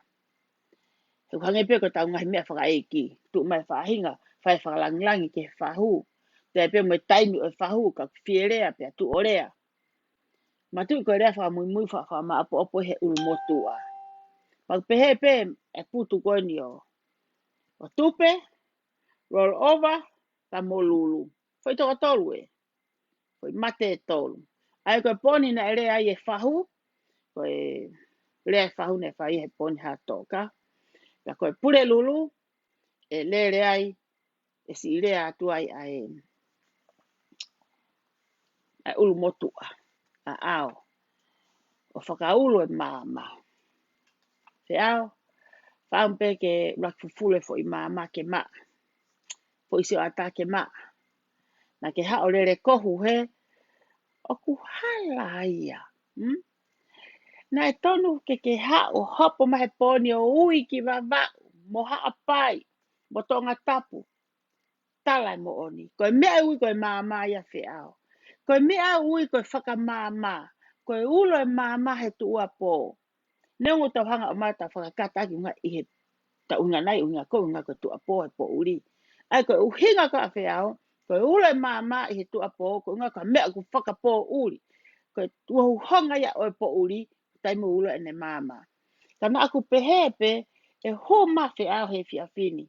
He ʻoku hangē pē ko ʻetau ngaahi meʻa fakaʻeiki. Tuʻu mai faʻahinga, fai fakalāngilangi ki he fahu. Pea pē mo e taimi ʻo e fahu, ka ʻoku fie lea, pea tuʻu ʻo lea. Mātuʻaki ko e lea fakamuimui fa-, fakamāʻopoʻopo he ʻulumotuʻa. Pea ʻoku pehē pē e putu ko eni ʻo, ʻo tupe, roll over, pea mo lulu. Foʻi toko tolu ē. Foʻi mate ʻe tolu. ʻA ia ko e pō ni naʻe lea ai e fahu, ko e lea e fahu naʻe fai he pō ni Haʻa Toka. Pea ko e pule lulu, ʻe lele ai, ʻe siʻi lea atu ai ʻa e, ʻa e ʻulumotuʻa, ʻa ʻAo. ʻO fakaʻulo e maama. Feʻao, fāmu pē ke ʻuluaki fufulu e foʻi maama ke maʻa. Foʻi sioʻata ke maʻa. Naʻa ke haʻu ʻo lele kohu hē, ʻoku hala ia. Hmm? Naʻe tonu ke ke haʻu ʻo hopo mai he pō ni ʻo ui ki Vavaʻu, mo Haʻapai, mo Tongatapu. Tala e moʻoni. Ko e meʻa ʻe ui ko e maama ia Feʻao. Ko e meʻa ʻe ui ko e fakamaama. Ko e ulo e maama he tuʻuapō. Neongo tau hanga ʻo mai tau fakakata ʻaki ʻuhinga ʻi he tau ʻuhinga nai, ʻuhinga ko, ʻuhinga ko e tuʻuapō he poʻuli. ʻA ia ko e ʻuhinga ko ē ʻa Feʻao, ko e ulo e maama ʻi he tuʻuapō, ko e ʻuhinga ko e meʻa ʻoku fakapoʻuli. Ko e tuʻuhonga ia ʻo e poʻuli, taimi ʻoku ulo ʻene maama. Ka naʻa ku pehē pē, ʻe hū mai Feʻao he efiafi ni.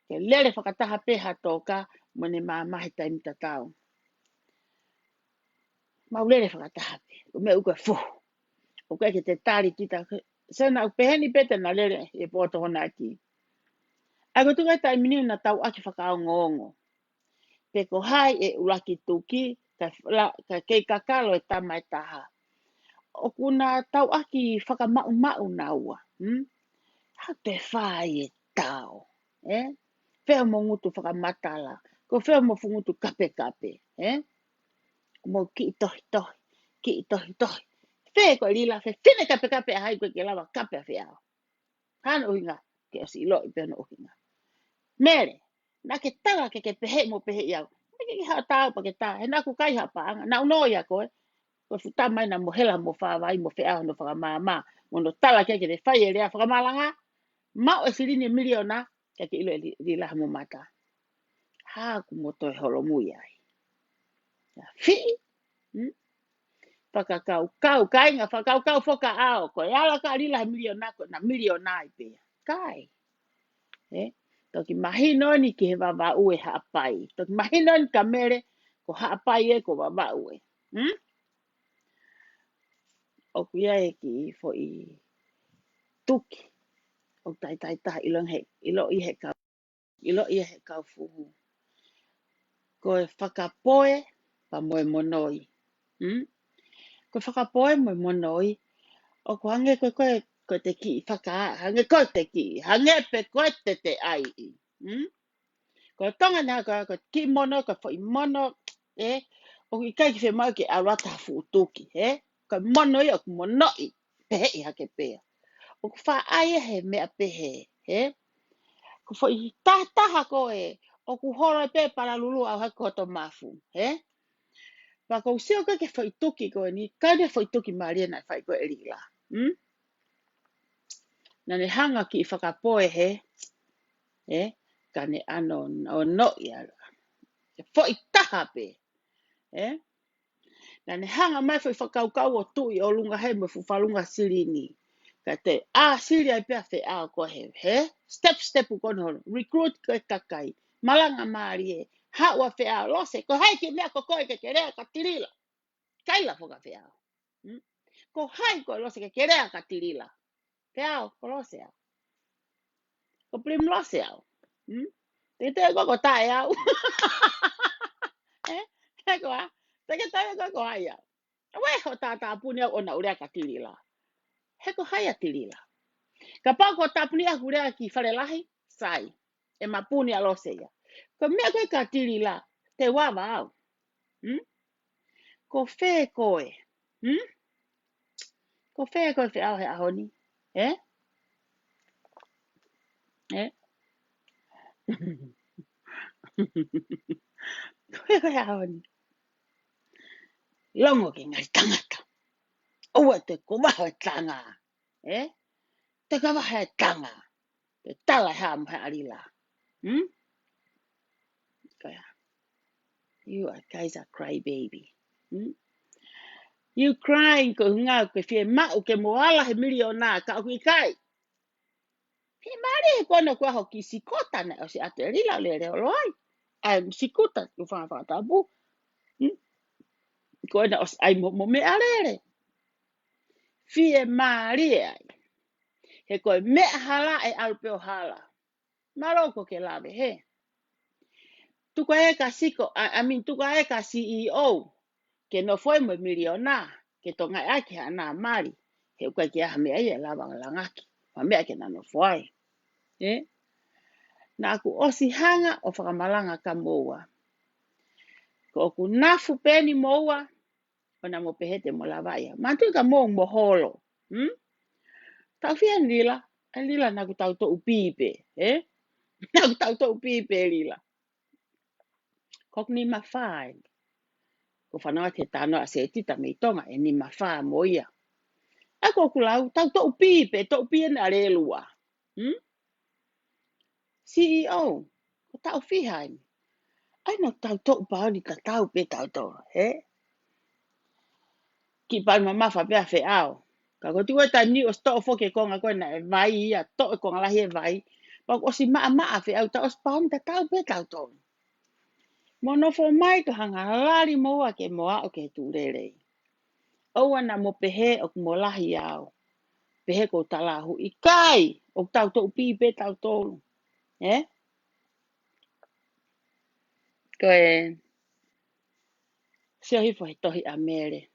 Ke lele fakataha pē Haʻa Toka mo ʻene maama he taimi tatau. Mau lele fakataha pē, ko e meʻa ʻoku ke fuhu. ʻOku ʻikai ke te tali kita, so naʻa ku pehē ni pē te na lele he pō Tokonaki. ʻA ia ko e tuʻunga taimi ni naʻa tau ʻaki fakaongoongo. Pe ko hai ʻe ʻuluaki tuki, ka la-, ka kei kakalo e tama ʻe taha. ʻOku na tau ʻaki fakamaʻumaʻu naua. Hmm? How to fai e tao. Eh? Fē hoʻomo ngutu fakamatala. Ko fē hoʻomo fuʻu ngutu kapekape. Eh? Ko mo kiʻi tohitohi. Kiʻi tohitohi. Fē ko e Lila, fē fine kapekape ʻa hai ko ē ke lava kape ʻa Feʻao. Hano ʻuhinga, ke ʻosi ʻiloʻi pē hono ʻuhinga. Mele, naʻa ke tala ke ke pehē mo pehē ʻi au. Naʻa ke ke haʻu tau pea ke tā, he naʻa ku kai ha paʻanga, naʻa ku nō ia ko ē. Ko e futa mai naʻa mo hela mo fāvai mo Feʻao hono fakamaama, mo hono tala ke ke te fai e lea fakamalanga, maʻu e silini e miliona, ke ke ʻilo e Li-, Lila mo mata. Hā ʻoku mo toe holomui ai. Ia fiʻi, hmm? Fakakaukau, kāinga, fakakaukau fakaʻao, ko e ala ka Lila he miliona, ko ena miliona ai pē ia. Kai. Eh? Toki mahino ni ki he Vavaʻu ʻe Haʻapai. Toki mahino ni kia Mele, ko Haʻapai ē, ko Vavaʻu ē. Hmm? ʻOku ʻi ai e kiʻi foʻi tuki. ʻOku taitai taha ʻiloʻi he, ʻiloʻi he kau, ʻiloʻi he kau fuhu. Ko e fakapoʻuli pea mo e monoi. Hmm? Ko e fakapoʻuli mo e monoi. ʻOku hangē ko e, ko e, ko e te kiʻi faka-, hangē ko e te kiʻi, hangē pē ko e te te ai. Hmm? Ko e Tonga naʻa ko e, ko e kiʻi mono, ko e foʻi mono, eh? ʻOku ʻikai ke fiemaʻu ke ʻalu atu ha fuʻu tuki, eh? Ko e mono ia ʻoku monoʻi, pehē ʻi hake pea. ʻOku faʻa ʻai ia he meʻa pehē, eh? Ko e foʻi tahataha ko ē, ʻoku holo pē palalulu ʻo aʻu hake ki hoto mafu, eh? Pea ʻoku ou sio ko ē ki he foʻi tuki ko eni, ka ne foʻi tuki mālie naʻe fai ko ē ʻe Lila. Hmm? Naʻa ne hanga kiʻi fakapoʻuli hē, eh? Ka ne ʻano ʻo noʻi ala. Foʻi taha pē, eh? Naʻa ne hanga mai foʻi fakakaukau ʻo tuʻi ʻolunga hē mo e fuʻu falunga silini. Ka te ʻā sili ai pē ʻa Feʻao ko ē hē, hē? Step, step ko ē hono recruit ko ē kakai. Malanga mālie, haʻu ʻa Feʻao, Lose, ko hai ke meʻa ko koe ke ke lea kia Tilila? Kaila foki ʻa Feʻao. Hmm? Ko hai koe Lose ke ke lea kia Tilila? Feʻao, ko Lose au. Ko Primrose au. Hmm? Te te ko ko tae au. Ē? He ko ā? Te ke tau ko ko hai ia. Ue ho tātāpuni au ʻona ʻulea ka Tilila. He ko hai ʻa Tilila? Kapau ko tāpuni ʻaku lea ki Falelahi, sai. ʻE mapuni ʻa Lose ia. Ko e meʻa ko ē ka Tilila, te u ava au. Hmm? Ko fē koe? Hmm? Ko fē koe Feʻao he ʻaho ni? Ē? Ē? Ko fē koe he ʻaho ni? Longo ke ngali tangata. ʻOua te ko vaha e tanga. Ē? Te ka vaha e tanga. Te tala he ʻamu he ʻalila. Hmm? Ko ia. You are, guys are cry baby. Hmm? You crying ko hunga ke fie maʻu ke mo ala he miliona ka ʻoku ʻikai. He mali he kona kua ho ki sikota na ʻosi atu e lila lele o loi. Ai, sikota, u fanga fanga tapu. Hmm? Ko ena ʻosi ai mo, mo meʻa lele. Fie mali ai. He ko e meʻa hala ʻe ʻalu pē ʻo hala. Mālō ko ke lave he. Tuku ē ka siko, I, I mean, tuku ē ka C E O. Ke nofo ai mo e miliona. Ke tonga ʻaki haʻana mali. He ʻoku ʻikai ke ʻi ai ha meʻa ia ʻe lava langaki. Ha meʻa ke na nofo ai. Ē? Naʻa ku ʻosi hanga ʻo fakamalanga ka moua. Ko ʻoku nafu pē ni moua, ʻo na mo pehē te mo lava ia. Manatu ka mou mo holo. Hmm? Tau fia lila, e lila naʻa ku tau toʻu pī pē, ē? Naʻa ku tau toʻu pī pē lila. Ko ʻeku nima fā ē. Ko fanongo atu he tano ʻa Setita mei Tonga, ʻe nima fā mo ia. ʻA ko ʻeku lau, tau toʻu pī pē, toʻu pī ena ʻa lelua. Hmm? C E O, ko tau fiha eni. Ai na tau toʻu paoni tatau pē tau toʻu, he? Ki paoni mamafa pē ʻa Feʻao. Ka ko tuku e taimi ni ʻosi toʻo foki e konga ko ena e vai ia, toʻo e konga lahi e vai. Pea ʻosi maʻamaʻa Feʻao, tau ʻosi paoni tatau pē tau toʻu. Mo nofo mai ka hanga lali moua ke mo aʻu ke tuʻu lelei. ʻOua na mo pehē ʻoku mo lahi au. Pehē ko tala hu ʻikai, ʻoku tau toʻu pī pē tau tolu. Ē? Ko e, sio hifo he tohi ʻa Mele.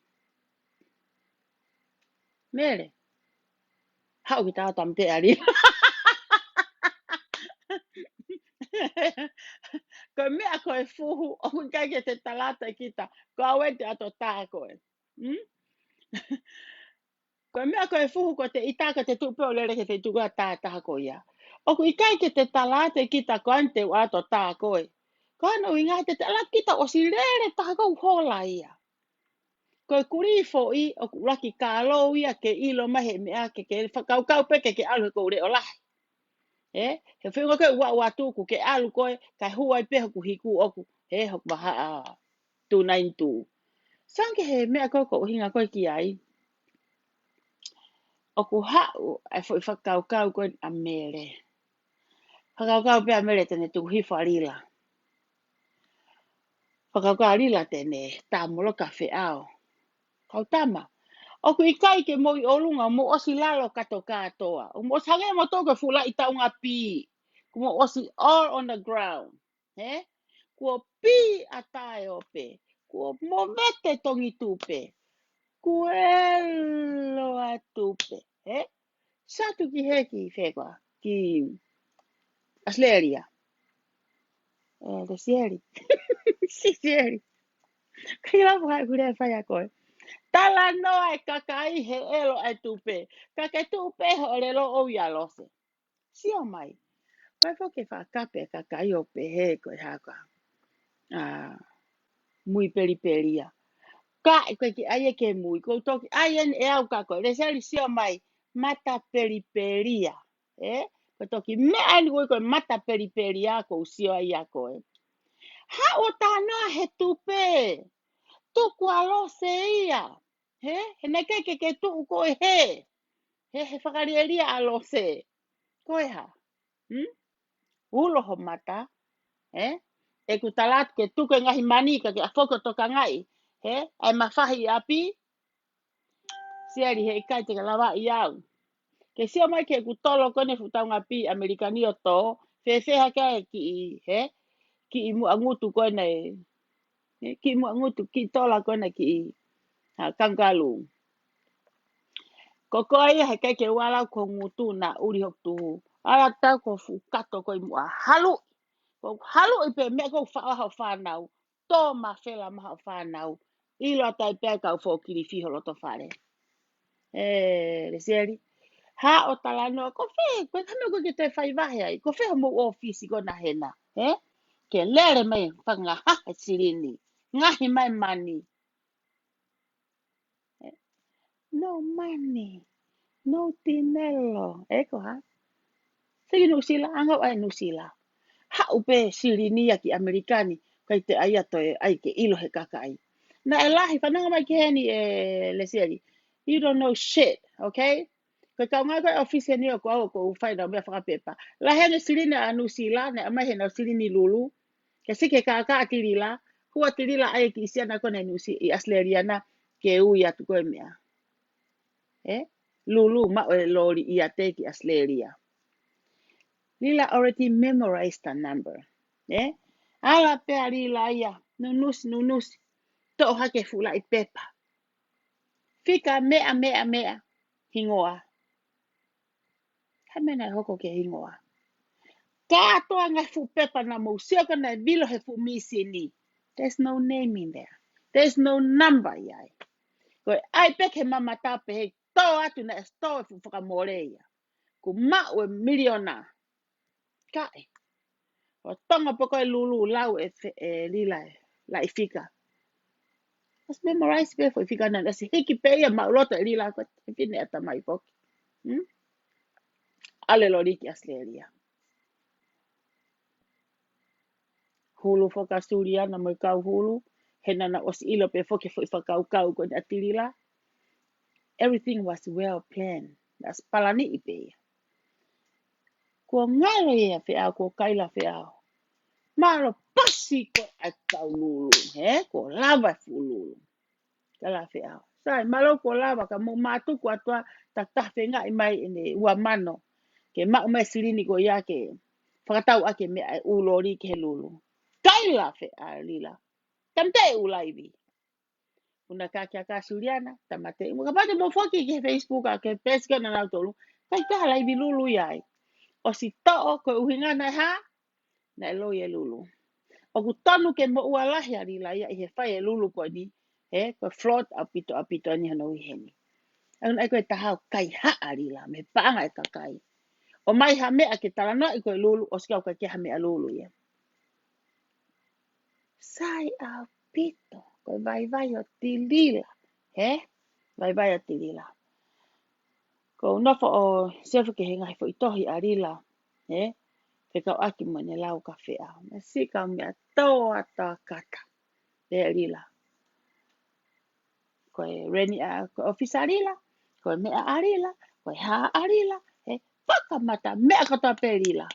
Mele. Haʻu ki tau tamte ali. Ko e meʻa ko e fuhu, ʻoku ʻikai ke te talata kita. Ko au ē te ʻato tā koe. Hmm? Ko e meʻa ko e fuhu ko te ʻita ka te tuʻu pē ʻo lele ke te tuʻu ka tā taha ko ia. ʻOku ʻikai ke te talata kita ko ʻene te u ʻato tā koe. Ko ʻene ʻuhinga te te ala kita ʻosi lele taha ko hola ia. Ko e kulī foʻi ʻoku laki kālou ia ke ʻilo mai he meʻa ke ke fakakaukau pē ke ke ʻalu he kou leʻo lahi. Ē, he feinga ke ua ua tuku ke ʻalu koe, ka hua i pē hoku hiku ʻoku, he hoku maha a tu nine two. Sange he meʻa ko ko ʻuhinga koe ki ai. ʻOku haʻu, ʻa e foʻi fakakaukau ko ē ʻa Mele. Fakakaukau pē ʻa Mele te ne tuku hifo ʻa lila. Fakakaukau ʻa lila te ne tā molo ka Feʻao. Kau tama. ʻOku ʻikai ke mo ʻi ʻolunga mo ʻosi lalo kato kātoa. ʻO mo ʻosi hangē mo tō ke fula i taunga pī. Kuo mo ʻosi all on the ground. He? Kuo pī ʻa tae o pē. Kuo mo vete tongi tupe. Kuo elo atu pē. He? Satu ki he ki fekua. Ki Australia. Ē, te Sieli. Si Sieli. Kai lau hai kule fai a koe. Talanoa e kakai he elo e tupe. Ka ke tupe ho lelo o ia Lose. Sio mai. Kai fo ke fakape kakai o pehē ko e haka. A, mui pelipelia. Ka, ko e ki ai e ke mui. Ko toki ai en e au ka koe. Le Sieli sio mai. Mata pelipelia. Ē? Ko toki meʻa ni ko e mata pelipelia ko sio ai a koe. Haʻu o tānoa he tupe. Tuku a Lose ia. He? He naʻe ʻikai ke ke tuʻu koe he. He, he fakalielia a Lose. Ko e hā? Hmm? Ulo ho mata. He? ʻEku tala atu ke tuku e ngaahi mani ka ke ʻafo ko tokangaʻi. He? ʻAi mafahi ʻi ʻapi. Sieli he ʻikai te ka lava ʻi au. Ke sio mai ke ku tolo ko ʻene fuʻu taunga pī ʻAmelika ni o tō. Fēfē hake ai kiʻi, he? Kiʻi muʻa ngutu ko ʻene. Kiʻi muʻa ngutu, kiʻi tola ko ena kiʻi, ha, kangalū. Ko koe ia he ʻikai ke u ala au ki ho ngutu naʻa ʻuli hoku tuhu. Ala tau ko fuʻu kato ko ē muʻa haluʻi. Ko haluʻi pē meʻa ko ē faʻa ho fānau. Tō mafela maha ho fānau. ʻIlo atu ai pē ʻa e kau fōkilifi ho loto fale. ʻE, Lesieli. Haʻo talanoa, ko fē, ko e hano ko ke te fai vahe ai. Ko fē homou ʻōfisi ko ena hena. He? Ke lele mai, fanga ha, silini. Ngaohi mai mani. No money, no dinero. ʻE ko ha? Siki Nuʻusila, anga ʻa e Nuʻusila. Haʻu pē silini ia ki ʻAmelika ni, ʻikai te ʻai ʻa e toe ʻai ke ʻilo he kakai. Naʻe lahi, fanongo mai ki heni ʻe Lesieli. You don't know shit, okay? Ko e kaungā ko e ʻōfisi ni ʻoku ou, ʻoku ou fai ʻenau meʻa fakapepa. Lahi ʻene silini ʻa Nuʻusila, naʻe ʻomai heʻenau silini Lulu. Ke siki kākā ʻa Tilila, hua Tilila ʻai ki ʻIsiana ko ena ʻi Nuʻusi-, ʻi ʻAositelēlia na, ke ui atu ko e meʻa. ʻE? Lulu, maʻu e loli ʻiate ki ʻAositelēlia. Lila already memorized the number. ʻE? Ala pē ʻa Lila ia, nunusi, nunusi. Toʻo hake fuʻu laʻi pepa. Fika meʻa, meʻa, meʻa. Hingoa. Ka meʻa naʻe hoko ki he hingoa. Kātoa ngaahi fuʻu pepa naʻa mou sio ko ena ʻe vilo he fuʻu mīsini. There's no name in there. There's no number ʻi ai. Ko e ʻai pē ke mamata pē he tō atu naʻe tō e fuʻu fakamole ia. Kuo maʻu e miliona. Kae. ʻO tonga pē ko e Lulu lau ʻe fe-, ʻe Lila ʻe laʻi fika. ʻOsi memorize pē foʻi fika naʻe ʻosi hiki pē ia maʻuloto ʻe Lila ko e fefine ʻatamai foki. Hmm? ʻAlu e loli ki ʻAositelēlia. Hulu foki ʻa Suliana mo e kau hulu. He naʻa na ʻosi ʻilo pē foki foʻi fakakaukau ko ena ʻa Tilila. Everything was well planned. That's palaniʻi pē ia. Kuo ngalo ia Feʻao, kuo kaila Feʻao. Mālō pasi ko e kau Lulu, he? Kuo lava e fuʻu Lulu. Kaila Feʻao. Sai, mālō kuo lava ka mou mātuku atu ā ta tafengaʻi mai ʻene ua mano. Ke maʻu mai silini ko ia ke fakatau ʻaki e meʻa e ʻū loli ki he Lulu. Kaila Feʻao Lila. Tamate ʻū laivi. Una ka kia ka Suliana, tamate. Mo ka pate mo foki ki he Facebook ʻa ke pesi ka naʻa nau tolu. Kai ka laivi Lulu ia ai. ʻOsi toʻo ko e ʻuhinga naʻe hā? Naʻe loi e Lulu. ʻOku tonu ke moʻua lahi ʻa Lila ia ʻi he fai e Lulu ko eni. He, ko e fraud ʻaupito, ʻaupito eni hono ui heni. ʻAu naʻe ko e taha ʻo kaihaʻa Lila, mei he paʻanga e kakai. ʻOmai ha meʻa ke talanoaʻi ko e Lulu, ʻosi kau ka ke ha meʻa Lulu ia. Sai ʻaupito, ko e vaivai ʻo Tilila, he? Vaivai ʻo Tilila. Ko u nofo ʻo sefu ki he ngaahi foʻi tohi ʻa Lila, he? Fekauʻaki mo ʻene lau kia Feʻao. Mei sika meʻa toa toa kata. Pea Lila. Ko e reni ʻa, ko e ʻōfisi ʻa Lila, ko e meʻa ʻa Lila, ko e hā ʻa Lila, he fakamata meʻa kotoa pē Lila.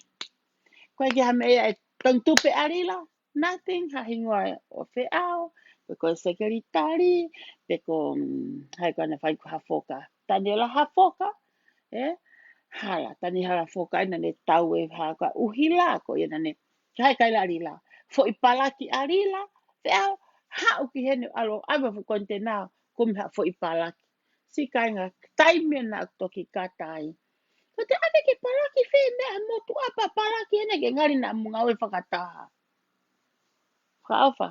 Ko e ke ha meʻa ʻe tongi tupe ʻa Lila, nothing, ha hingoa ʻo Feʻao, pe ko e sekelitali, pe ko, mm, hai ko ʻene fai ko Hafoka. Taniela Hafoka, ē? Hala, Taniela Hafoka, ʻena ne tau e hā ko ʻUhila, ko ia naʻa ne, hai kaila Lila. Foʻi palaki ʻa Lila, Feʻao, haʻu ki heni ʻalu ʻave fuʻu konitena, kumi ha foʻi palaki. Sika inga, taimi naʻa toki kata ai. Ko te ʻave ke palaki fē meʻa he motuʻa pea palaki ʻena ke ngali naʻa mo ngāue fakataha. Fakaʻofa.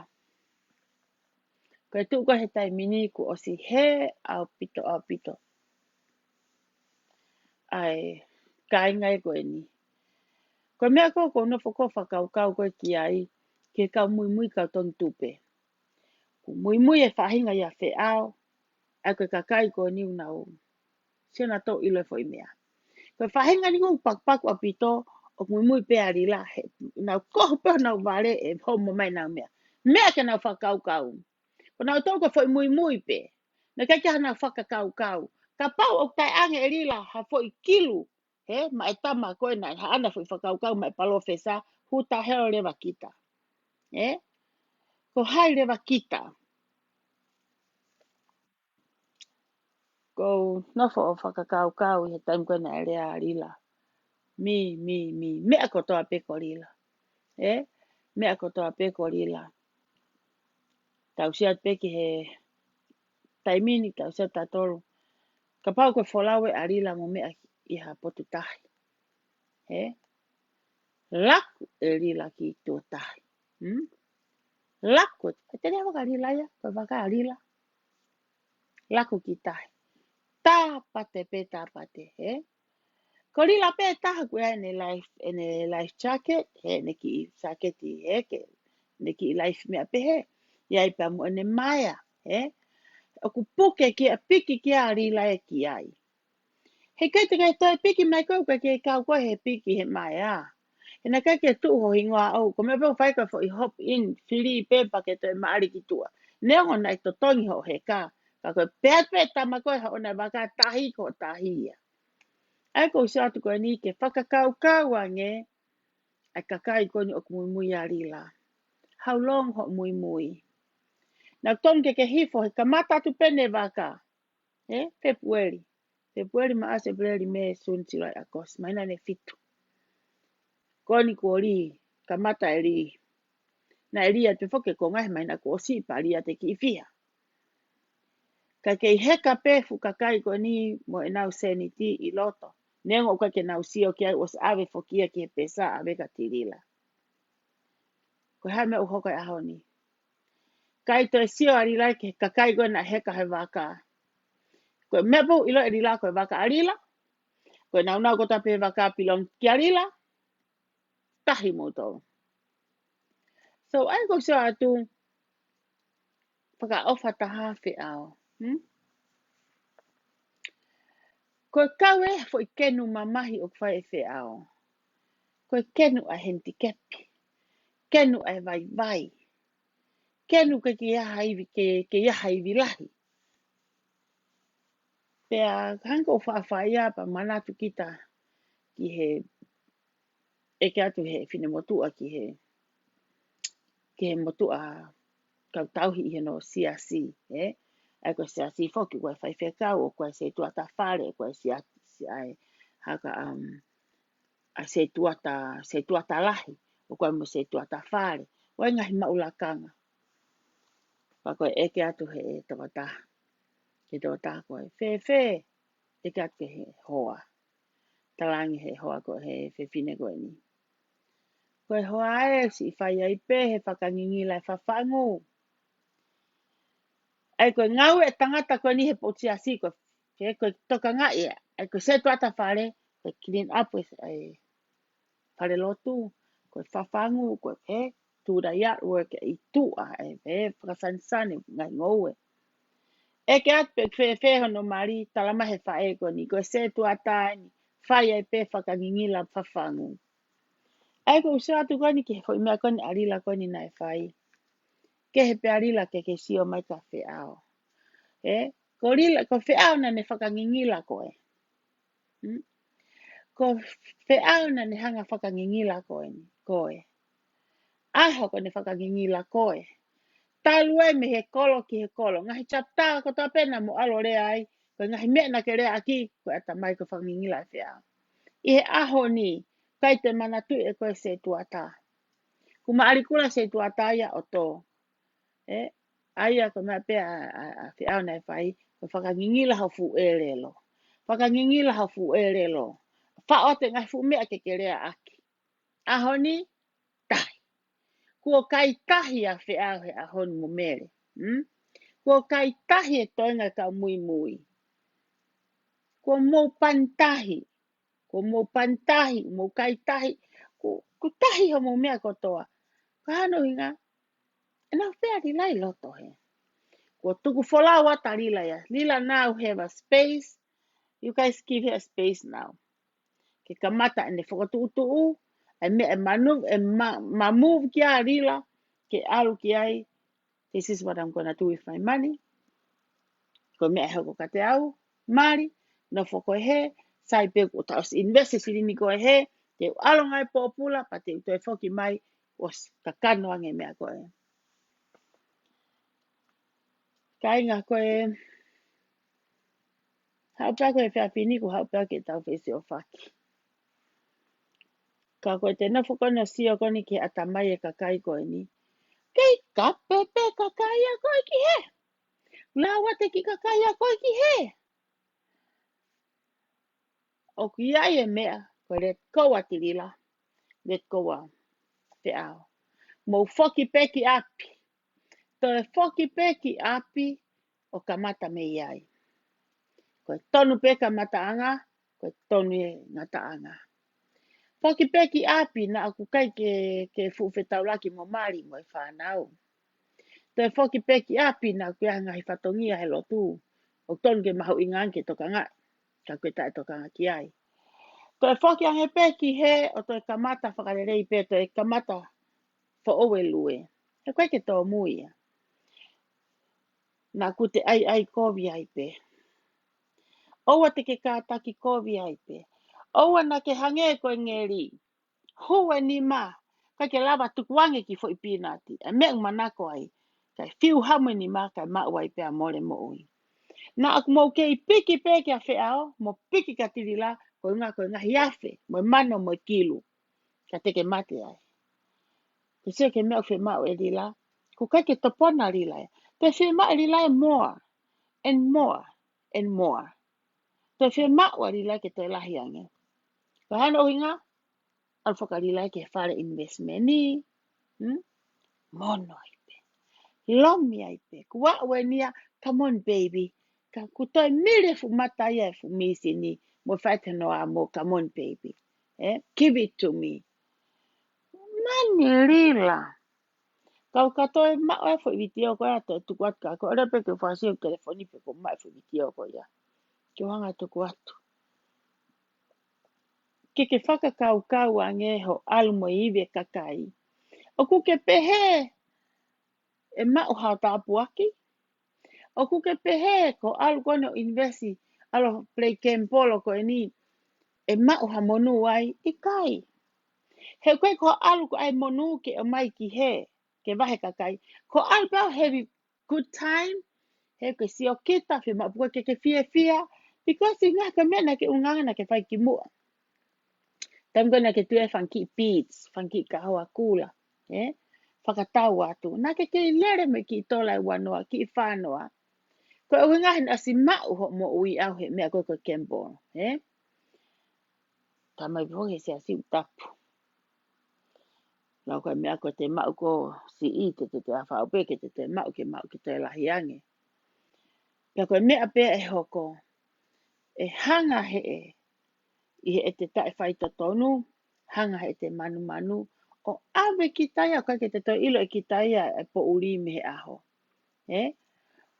Ko e tuʻu ko ē he taimi ni kuo ʻosi hē ʻaupito, ʻaupito. ʻAi, kāinga ē ko eni. Ko e meʻa ko ē ʻoku ou nofo ʻo fakakaukau ko ē ki ai, ki he kau muimui kau tongi tupe. Kuo muimui e faʻahinga ia Feʻao, ʻa ia ko e kakai ko eni ʻoku nau sio nautolu ʻilo e foʻi meʻa. Ko e faʻahinga ni ʻoku pakupaku ʻaupito, ʻoku muimui pē ʻa Lila, he nau kohu pē honau vale ʻe homo mai ʻenau meʻa. Meʻa ke nau fakakaukau. Ko nautolu ko e foʻi muimui pē. Naʻe ʻikai ke ʻi ai hanau fakakaukau. Kapau ʻoku taʻeʻange ʻe Lila ha foʻi kilu, he, maʻa e tama ko ē naʻe haʻana foʻi fakakaukau maʻa e palōfesa, who the hell leva kita. He? Ko hai leva kita. Ko u nofo ʻo fakakaukau ʻi he taimi ko ē naʻe lea ʻa Lila. Mi, mi, mi, meʻa kotoa pē ko Lila. Ē? Meʻa kotoa pē ko Lila. Tau sio atu pē ki he taimi ni, tau sio atu tautolu. Kapau ko e folau ʻa Lila mo meʻa ʻi ha potu tahi. Hē? Laku ʻe Lila ki tuʻa tahi. Hmm? Laku, ʻe te lea vaka Lila ia, ko e vaka ʻa Lila. Laku ki tahi. Tāpate pē tāpate, hē? Ko Lila pē taha ko ē ʻene life, ʻene life jacket, hē, ʻene kiʻi saketi, hē, ke, ʻene kiʻi life meʻa pē, hē. ʻI ai pē mo ʻene maea, hē. ʻOku puke ki ai, piki ki ai ʻa Lila ē ki ai. He ʻikai te ke toe piki mai koe, ʻoku ʻikai ke kau koe he piki he maea. He naʻe ʻikai ke tuʻu ho hingoa ʻoʻou, ko e meʻa pē ʻoku fai ko e foʻi hop in, fili pē pea ke toe maʻali ki tuʻa. Neongo naʻe totongi hoʻo heka, ka ko e pehē pē tama ko ē haʻo ʻoua vaka tahi ko tahi ia. ʻA ia ʻoku ou sio atu ko eni ke fakakaukau ange, ʻa e kakai ko eni ʻoku muimui ʻa Lila. How long hoʻo muimui? Naʻa tonu ke ke hifo he kamata atu pē ʻene vaka. Ē, Fēpueli. Fēpueli, Maʻasi, ʻEpeleli, Mē, Sune, Sulaʻi, ʻAokosi. Māhina ʻe fitu. Ko eni kuo lī, kamata e lī. Naʻe lī atu foki ko e ngaahi māhina kuo ʻosi pea lī atu e kiʻi fiha. Ka kei heka pē fuʻu kakai ko eni mo ʻenau sēniti ʻi loto. Neongo ʻoku ʻikai ke nau sio ki ai, ʻosi ʻave foki ia ki he pesa ʻave kia Lila. Ko e hā e meʻa ʻoku hoko he ʻaho ni? ʻIkai toe sio ʻa Lila ki he kakai ko ē naʻe heka he vaka. Ko e meʻa pē ʻoku ʻilo ʻe Lila ko e vaka ʻa Lila. Ko e nāunau kotoa pē he vaka belong kia Lila. Tahi moutolu. So, ʻa ia ʻoku ou sio atu, fakaʻofa taha Feʻao. Hmm? Ko e kau e foʻi kenu mamahi ʻoku fai ʻe Feʻao. Ko e kenu ʻa e henitikepi. Kenu ʻa e vaivai. Kenu ke ke ʻi ai ha ivi, ke, ke ʻi ai ha ivi lahi. Pea hangē ko e faʻa fai ia pea manatu kita ki he ʻeke atu he finemotuʻa ki he, ki he motuʻa kau tauhi ʻi hono siasi, ē? ʻA ia ko e siasi foki, ko e faifekau, ʻoku ʻi ai e setuata fale, ʻoku ʻi ai e siasi, ʻa e haka, um, ʻa e setuata, setuata lahi, ʻoku ʻi ai mo e setuata fale, ʻoku ʻi ai e ngaahi maʻu lakanga. Pea ko e ʻeke atu he tokotaha, he tokotaha ko ē, fēfē, ʻeke atu ki he hoa. Talaange he hoa ko ē, he fefine ko eni. Ko e hoa ē, siʻi fai ai pē he fakangingila e fafangu. ʻA ia ko e ngāue e tangata ko eni he potu siasi ko ē, ko e tokangaʻi ē. ʻA ia ko e setuata fale, ko e clean up e, e fale lotu, ko e fafangu, ko e, ē, do the yard work ʻi tuʻa, ē, ē, fakasanisani ngaahi ngoue. ʻEke atu pe fēfē hono mali, talamai he faʻē ko eni, ko e setuata eni, fai ai pē fakangingila fafangu. ʻA ia ʻoku ou sio atu ko eni ki he foʻi meʻa ko eni ʻa Lila ko eni naʻe fai. Kehe pē ʻa Lila ke ke sio mai kia Feʻao. Ē, ko Lila, ko Feʻao naʻa ne fakangingila koe. Hmm? Ko Feʻao naʻa ne hanga fakangingila koe, koe. ʻAho ko ē ne fakangingila koe. Talu ē mei he kolo ki he kolo. Ngaahi chapter kotoa pē naʻa mo ʻalu ʻo lea ai, ko e ngaahi meʻa naʻa ke leaʻaki, ko e ʻatamai ko e fakangingila ʻa Feʻao. ʻI he ʻaho ni, ʻikai te manatuʻi ʻe koe e setuata. Kuo maʻali kula e setuata ia ʻo tō. Ē, ʻa ia ko e meʻa pē ʻa, ʻa, ʻa Feʻao naʻe fai, ko e fakangingila ho fuʻu ʻelelo. Fakangingila ho fuʻu ʻelelo. Faʻo atu e ngaahi fuʻu meʻa ke ke leaʻaki. ʻAho ni, tahi. Kuo kai tahi ʻa Feʻao he ʻaho ni mo Mele. Hmm? Kuo kai tahi e toenga e kau muimui. Kuo mou pani tahi. Kuo mou pani tahi, mou kai tahi. Kuo, kuo tahi hoʻomou meʻa kotoa. Ka hano hinga, ʻenau fea Lila ʻi loto he. Kuo tuku folau atu ʻa Lila ia. Lila now have a space. You guys give her a space now. Ke kamata ʻene fokotuʻutuʻu, ʻa e meʻa ʻe manu, ʻe ma, ma move ki ai ʻa Lila, ke ʻalu ki ai, this is what I'm gonna do with my money. Ko e meʻa ʻe hoko kiate au, mali, nofo koe hē, sai pē kuo ta ʻosi invest e silini ko ē hē, te u ʻalu ngai pōpula, pea te u toe foki mai, ʻosi kakano ange e meʻa ko ē. Kāinga ko ē, haʻu pē ko e efiafi ni, kuo haʻu pē ke tau fesiofaki. Ka ko e te nofo ko eni ʻo sio ko eni ki he ʻatamai e kakai ko eni. Kei kape pē kakai ʻa koe ki hē. Lava ʻete kiʻi kakai ʻa koe ki hē. ʻOku ʻi ai e meʻa ko e let go ʻa Tilila, let go ʻa Feʻao. Mou foki pē ki ʻapi. Toe foki pē ki ʻapi ʻo kamata mei ai. Ko e tonu pē kamataʻanga, ko e tonu e ngataʻanga. Foki pē ki ʻapi naʻa ʻoku ʻikai ke, ke fuʻu fetaulaki mo mali mo e fānau. Toe foki pē ki ʻapi naʻa ʻoku ʻi ai e ngaahi fatongia he lotu ʻoku tonu ke mahuʻinga ange ke tokangaʻi, ka ʻoku ʻikai ke toe tokanga ki ai. Toe foki ange pē ki hē ʻo toe kamata fakalelei pē, toe kamata foʻou e lue. He ʻoku ʻikai ke tōmui ia. Naʻa ʻoku te ʻaiʻai kovi ai pē. ʻOua te ke kātaki kovi ai pē. ʻOua naʻa ke hangē ko e ngeli. Hū e nima, ʻikai ke lava tuku ange ki foʻi pinati. ʻA e meʻa ʻoku manako ai, kae fiu hamu e nima, kae maʻu ai pē ʻa e mole moʻui. Naʻa ʻoku mou kei piki pē kia Feʻao, mo piki kia Tilila, ko e ngaahi, ko e ngaahi afe, mo e mano, mo e kilu. Ka te ke mate ai. Ke sio ki he meʻa ʻoku fiemaʻu ʻe Lila, ʻoku ʻikai ke topona Lila ia. Te fiemaʻu ʻe Lila ia more, and more, and more. Te fiemaʻu ʻa Lila ke toe lahi ange. Ko hono ʻuhinga, ʻalu fakalila ki he fale investment ni. Hmm? Mono ai pē. Lomi ai pē. Kuo aʻu eni ia, come on baby. Ka ʻoku toe mili e fuʻu mata ia e fuʻu misini. Mo fai te noa mo, come on baby. Eh? Give it to me. Mani Lila. Kau ka toe maʻu e foʻi vitiō ko ē ʻa e toe tuku atu ka ko ʻere pē ke u fakasio telefoni pe ko e maʻu e foʻi vitiō ko ia. Ke u hanga tuku atu. Ke ke fakakaukau ange hoʻo ʻalu mo e ivi e kakai. ʻOku ke pehē ʻe maʻu ha tāpuaki. ʻOku ke pehē ko hoʻo ʻalu ko eni ʻo invest, ʻalu play gamble ko eni, ʻe maʻu ha monū ai, ʻikai. He ʻoku ʻikai ko hoʻo ʻalu ko e ʻai monū ke ʻomai ki hē, ke vahe kakai. Ko hoʻo ʻalu pē ʻo have a good time, he ʻoku ke sio kita, fiemaʻu pē ke ke fiefia, because ʻi he ngaahi ko e meʻa naʻa ke ʻulungaanga naʻa ke fai kimuʻa. Taimi ko ē naʻa ke tuʻu ai e fanga kiʻi beads, fanga kiʻi kahoa kula, eh? Fakatau atu. Naʻa ke kei lele mo e kiʻi tola ʻe uanoa, kiʻi fānoa. Ko e ʻuhinga he naʻa ʻosi maʻu hoʻo moʻui ʻau he meʻa ko ē ko e gamble, eh? Talamai pē foki he Siasi ʻoku tapu. Lau ko e meʻa ko ē te maʻu ko siʻi te te te afa au pē ke te te maʻu ke maʻu ke toe lahi ange. Pea ko e meʻa pē ʻe hoko, ʻe hanga heʻe, ʻi heʻete taʻefaitotonu, hanga heʻete manumanu, ʻo ʻave kita ia, ʻikai ke te toe ʻilo ʻe kita ia e poʻuli mei he ʻaho. Eh?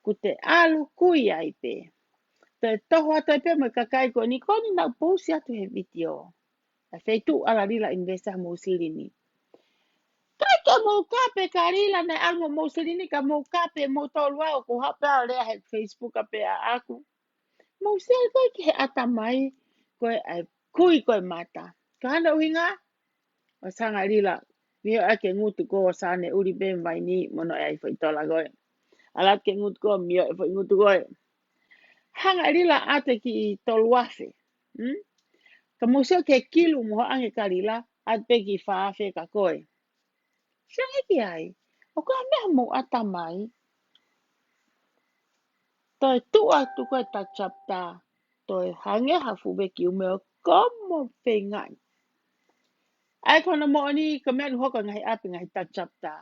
ʻOku te ʻalu kui ai pē. Toe toho atu ai pē mo e kakai ko eni, ko eni naʻa ku pousi atu he vitiō. ʻA e feituʻu ʻa Lila invest ai homou silini. ʻIkai ke mou kape kia Lila naʻe ʻalu mo homou silini, ka mou kape moutolu au, ʻoku ou haʻu pē ʻo lea he Facebook pē ʻaʻaku. Mou sio ko ē ki he ʻatamai, ko e ʻai kui ko e mata. Ka hono ʻuhinga, ʻosi hanga ʻe Lila, mio ake ngutu ko ē ʻosi ʻene ʻuli pē mai ni, mo hono ʻai foʻi tola ko ē. ʻAlu atu ki he ngutu ko ē, mio e foʻi ngutu ko ē. Hanga ʻe Lila ʻoatu e kiʻi tolu afe. Hmm? Ka mou sio ki he kilu mo hoʻo ʻange kia Lila, ʻoatu pē kiʻi fā afe kia koe. Sio ange ki ai, ʻoku ʻi ai ha meʻa homou ʻatamai. Toe tuʻu atu ko ē ta chapter, toe hangē ha fuʻu veki ʻume ʻo komo feingaʻi. ʻA ia ko hono moʻoni, ko e meʻa ʻoku hoko he ngaahi ʻapi ngaahi ta chapter.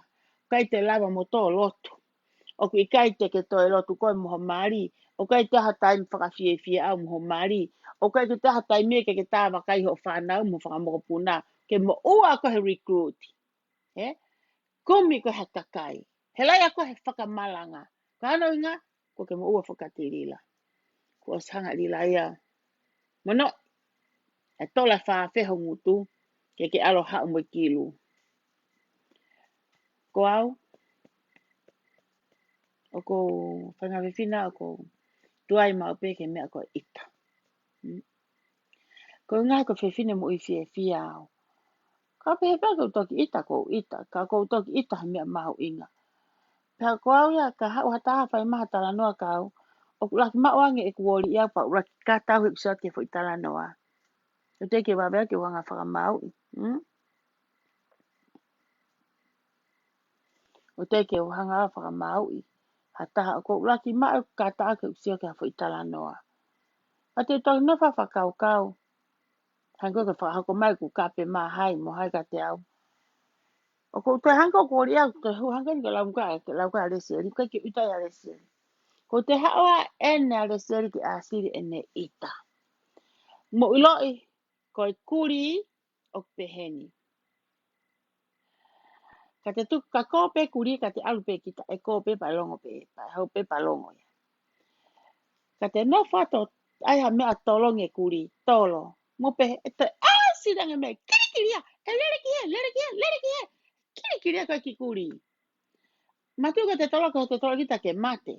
ʻIkai te lava mo tō lotu. ʻOku ʻikai te ke toe lotu koe mo ho mali. ʻOku ʻikai te ha taimi fakafiefia ʻau mo ho mali. ʻOku ʻikai te ha taimi ke ke tā vakai hoʻo fānau mo ho fanga mokopuna. Ke moʻua koe he recruit. Eh? Kumi koe ha kakai. Helaia koe he fakamalanga. Ka hono ʻuhinga, ʻoku ke moʻua foki kia Lila. Kuo ʻosi hanga ʻe Lila ia. Mono, e tola fā afe ho ngutu, ke ke ʻalu ʻo haʻu mo e kilu. Ko au, ʻoku ou fainga fefina, ʻoku ou tuai maʻu pē ki he meʻa ko e ʻita. Hmm? Ko e ʻuhinga ko e fefine moʻui fiefia au. Ka pehē pē ʻoku ou toki ʻita, ʻoku ou ʻita, ka ʻoku ou toki ʻita he meʻa mahuʻinga. Pea ko au ia ka haʻu ha taha fai mai ha talanoa kia au, ʻoku laki maʻu ange ʻeku ʻoli ia pea ʻoku laki kata au he ʻeku sio atu ki he foʻi talanoa. ʻOku teʻeki ke vave au ke u hanga ʻo fakamāuʻi. Hmm? ʻOku teʻeki ke u hanga ʻo fakamāuʻi ha taha, ʻoku ou ʻuluaki maʻu e kātaki ke u sio ki ha foʻi talanoa. Ka te u toki nofo ʻo fakakaukau. Hangē ko e fakahoko mai ʻoku kape mai hai mo hai kiate au. ʻOku ou toe hanga ʻo koli au, toe hū hangē ko e lau ko ē, ko e lau ko ē ʻa Lesieli, ʻikai ke u ʻita ʻia Lesieli. Ko e te haʻu eni ʻa Lesieli ke ʻāsili ʻene ʻita. Mou ʻiloʻi, ko e kulī ʻoku pehē ni. Ka te tuku ka kope kulī, ka te ʻalu pē kita, ʻe kope pea longo pē, pea hau pē pea longo ia. Ka te nofo atu ʻai ha meʻa tolongi e kulī, tolo. Mo pehē, ʻe te ʻāsili ange meʻa, kilikili ia, ʻe lele ki hē, lele ki hē, lele ki hē. Kilikili ia ko e kiʻi kulī. Mātuʻa ko e te tolo, ko e te tolo kita ke mate.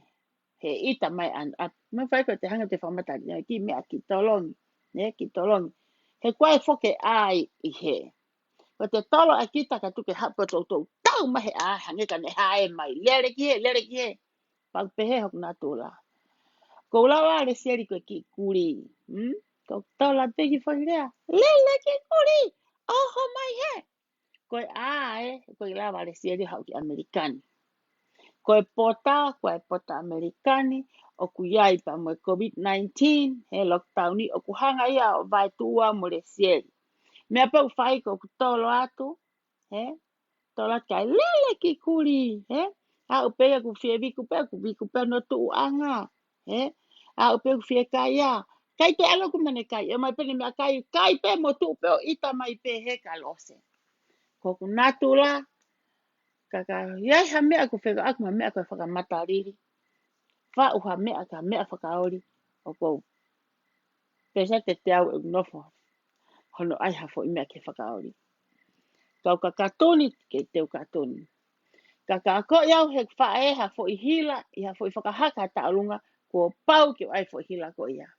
He ʻita mai an, a, mo fai ko e te hanga ʻo te fakamatali, ʻa e kiʻi meʻa kiʻi tolongi, ne, kiʻi tolongi. He kuo ʻai foki ʻai ʻi hē. Ko e te tolo ʻa kita ka tuku ke haʻu pē ʻo toutou tau mai he ʻā, hangē ka ne hae mai. Lele ki hē, lele ki hē. Pea u pehē hoku natula. Ko e lau ʻa Lesieli ko e kiʻi kulī. Hmm? Ko e tolo pē kiʻi foʻi lea. Lele kiʻi kulī. ʻOho mai hē. Ko e ʻā ē, ko e lava ʻa Lesieli haʻu ki ʻAmelika ni. Ko e pota, ko e pota ʻAmelika ni, ʻoku ʻi ai pea mo e COVID nineteen, he lockdown ni, ʻoku hanga ia ʻo vaetuʻu au mo Lesieli. Meʻa pē ʻoku fai ko ʻeku tolo atu, he? Tolo atu kae lele kiʻi kulī, he? Aʻu pē ia ʻoku fie viku pē, ʻoku viku pē hono tuʻuʻanga, he? Aʻu pē ʻoku fie kai ia. Kai pē ʻalu ʻoku mene kai, ʻomai pē ʻene meʻakai, kai pē mo tuʻu pē ʻo ʻita mai pē he ka lose. Ko hoku natula, ka ka, ʻi ai ha meʻa ʻoku fekauʻaki mo ha meʻa ko e fakamatalili. Faʻu ha meʻa ka meʻa fakaoli, ʻoku ou pēseti ʻe teau ʻeku nofo hono ʻai ha foʻi meʻa ke fakaoli. Kau ka katuni, kei te u katuni. Ka ka akoʻi au he faʻē ha foʻi hila, ʻi ha foʻi fakahaka ha taʻolunga, kuo pau ke u ʻai foʻi hila ko ia.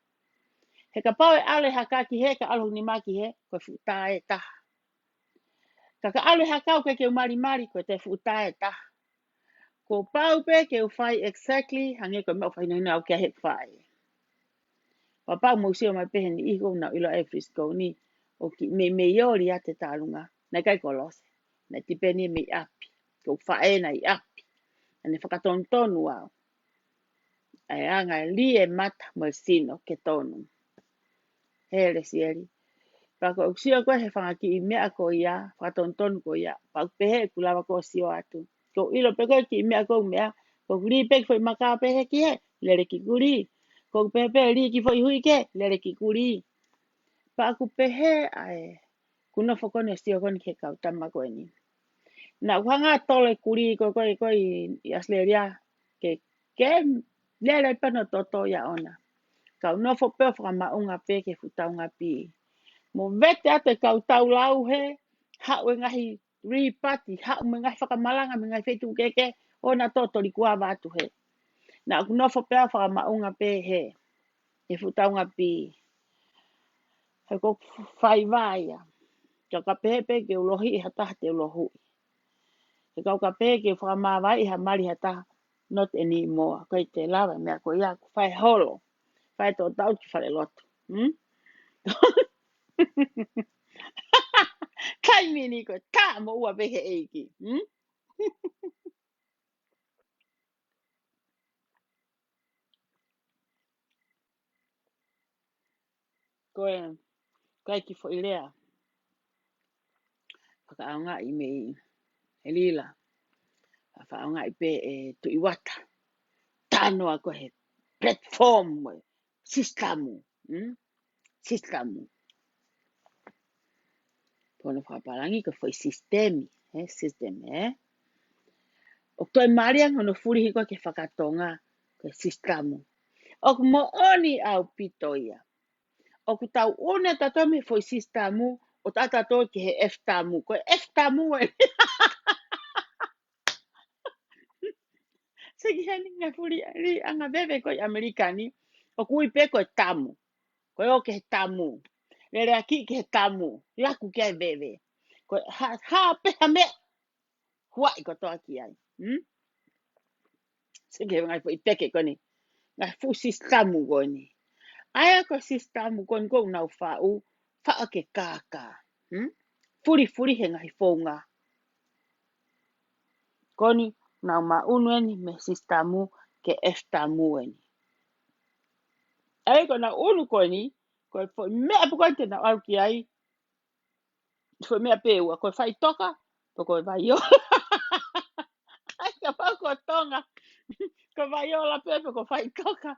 He kapau ʻe ʻalu e haka ki hē, ka ʻalu hoku nima ki hē, ko e fuʻu tā ʻe taha. Ka ka ʻalu e haka ʻoku ʻikai ke u malimali, ko e te fuʻu tā ʻe taha. Kuo pau pē ke u fai exactly, hangē ko e meʻa ʻoku fakahinohino au ki ai heʻeku faʻē. Pea pau mou sio mai pē he niʻihi ʻoku nau ʻilo ʻa e Frisco ni, ʻoku kiʻi meimei oli ʻa e taʻolunga, naʻe ʻikai ko Lose, naʻe tipeni mei ʻapi, ko e faʻē naʻe ʻi ʻapi, naʻa ne fakatonutonu au. ʻA e anga e lī e mata mo e sino ke tonu. He Lesieli. Pea ko ʻeku sio ko ē he fanga kiʻi meʻa ko ia, fakatonutonu ko ia, pea ʻoku pehē ʻeku lava ko ē ʻo sio atu. Ko e ʻilo pē ko e kiʻi meʻa ko e meʻa, ko ʻeku lī pē ki foʻi maka pē he ki hē, lele kiʻi kulī. Ko ʻeku pehē pē lī ki foʻi hui ke, lele kiʻi kulī. Pea ʻoku pehē ʻa e, ʻoku nofo ko eni ʻo sio ko eni ki he kau tama ko eni. Naʻa ku hanga ʻo tolo e kulī ko ē, ko ē, ko ē ʻi, ʻi ʻAositelēlia, ke, ke lele pē hono toto ia ʻona. Kau nofo pē ʻo fakamaʻunga pē ki he fuʻu taunga pī. Mo vete atu e kau tau lau he, haʻu e ngaahi ripati, haʻu mo e ngaahi fakamalanga, mo e ngaahi feituʻu kehekehe, ʻo na totoli kuava atu he. Naʻa ku nofo pē ʻo fakamaʻunga pē he, he fuʻu taunga pī. He ko e faiva ia. Ka ka pehē pē ke u lohiʻi ha taha te u lohiʻi. He kau ka pehē ke u fakamāvaeʻi ha mali ha taha, not anymore. ʻIkai te lava e meʻa ko ia, ʻoku fai holo. Fai tō tau ki fale lotu. Hmm? Taimi ni ko e tā mo ua pē he ʻEiki. Hmm? Ko e, ko e kiʻi foʻi lea. Fakaʻaongaʻi mei he lila. Fakaʻaongaʻi pē ʻe Tuʻi Uata. Talanoa ko e platform mo e sisitemi. Hmm? Sisitemi. Ko hono fakapālangi ko e foʻi sisitemi, ē, sisitemi, ē. ʻOku toe mālie ange hono fulihi ko ē ki he fakatonga, ko e sisitemi. ʻOku moʻoni ʻaupito ia. ʻOku tau ʻunu tautolu mei he foʻi sisitemi, ʻo tautolu ki he F tamu. Ko e F tamu ē. Seki heni ngaahi fuliʻanga veve ko ē ʻi ʻAmelika ni, ʻoku ui pē ko e tamu. Ko e ō ki he tamu. Lele ʻaki ki he tamu. Laku ki ai veve. Ko e hā, hā pē ha meʻa. Huaʻi kotoa ki ai. Hmm? Seki he ngaahi foʻi peke ko eni. Ngaahi fuʻu sisitemi ko eni. ʻA ia ko e sisitemi ko eni ʻoku nau faʻu, faʻu ke kākā. Hmm? Fulifuli he ngaahi founga. Ko eni, Nau maʻunu eni mei he Sister Mu ki he Esther Mu eni. ʻA ia ko ʻenau ʻunu ko eni, ko e foʻi meʻa pē ko eni te nau ʻalu ki ai, foʻi meʻa pē ʻe ua, ko e faʻitoka, pe ko e vaiola. ʻA ia kapau ko Tonga, ko e vaiola pē, pe ko e faʻitoka.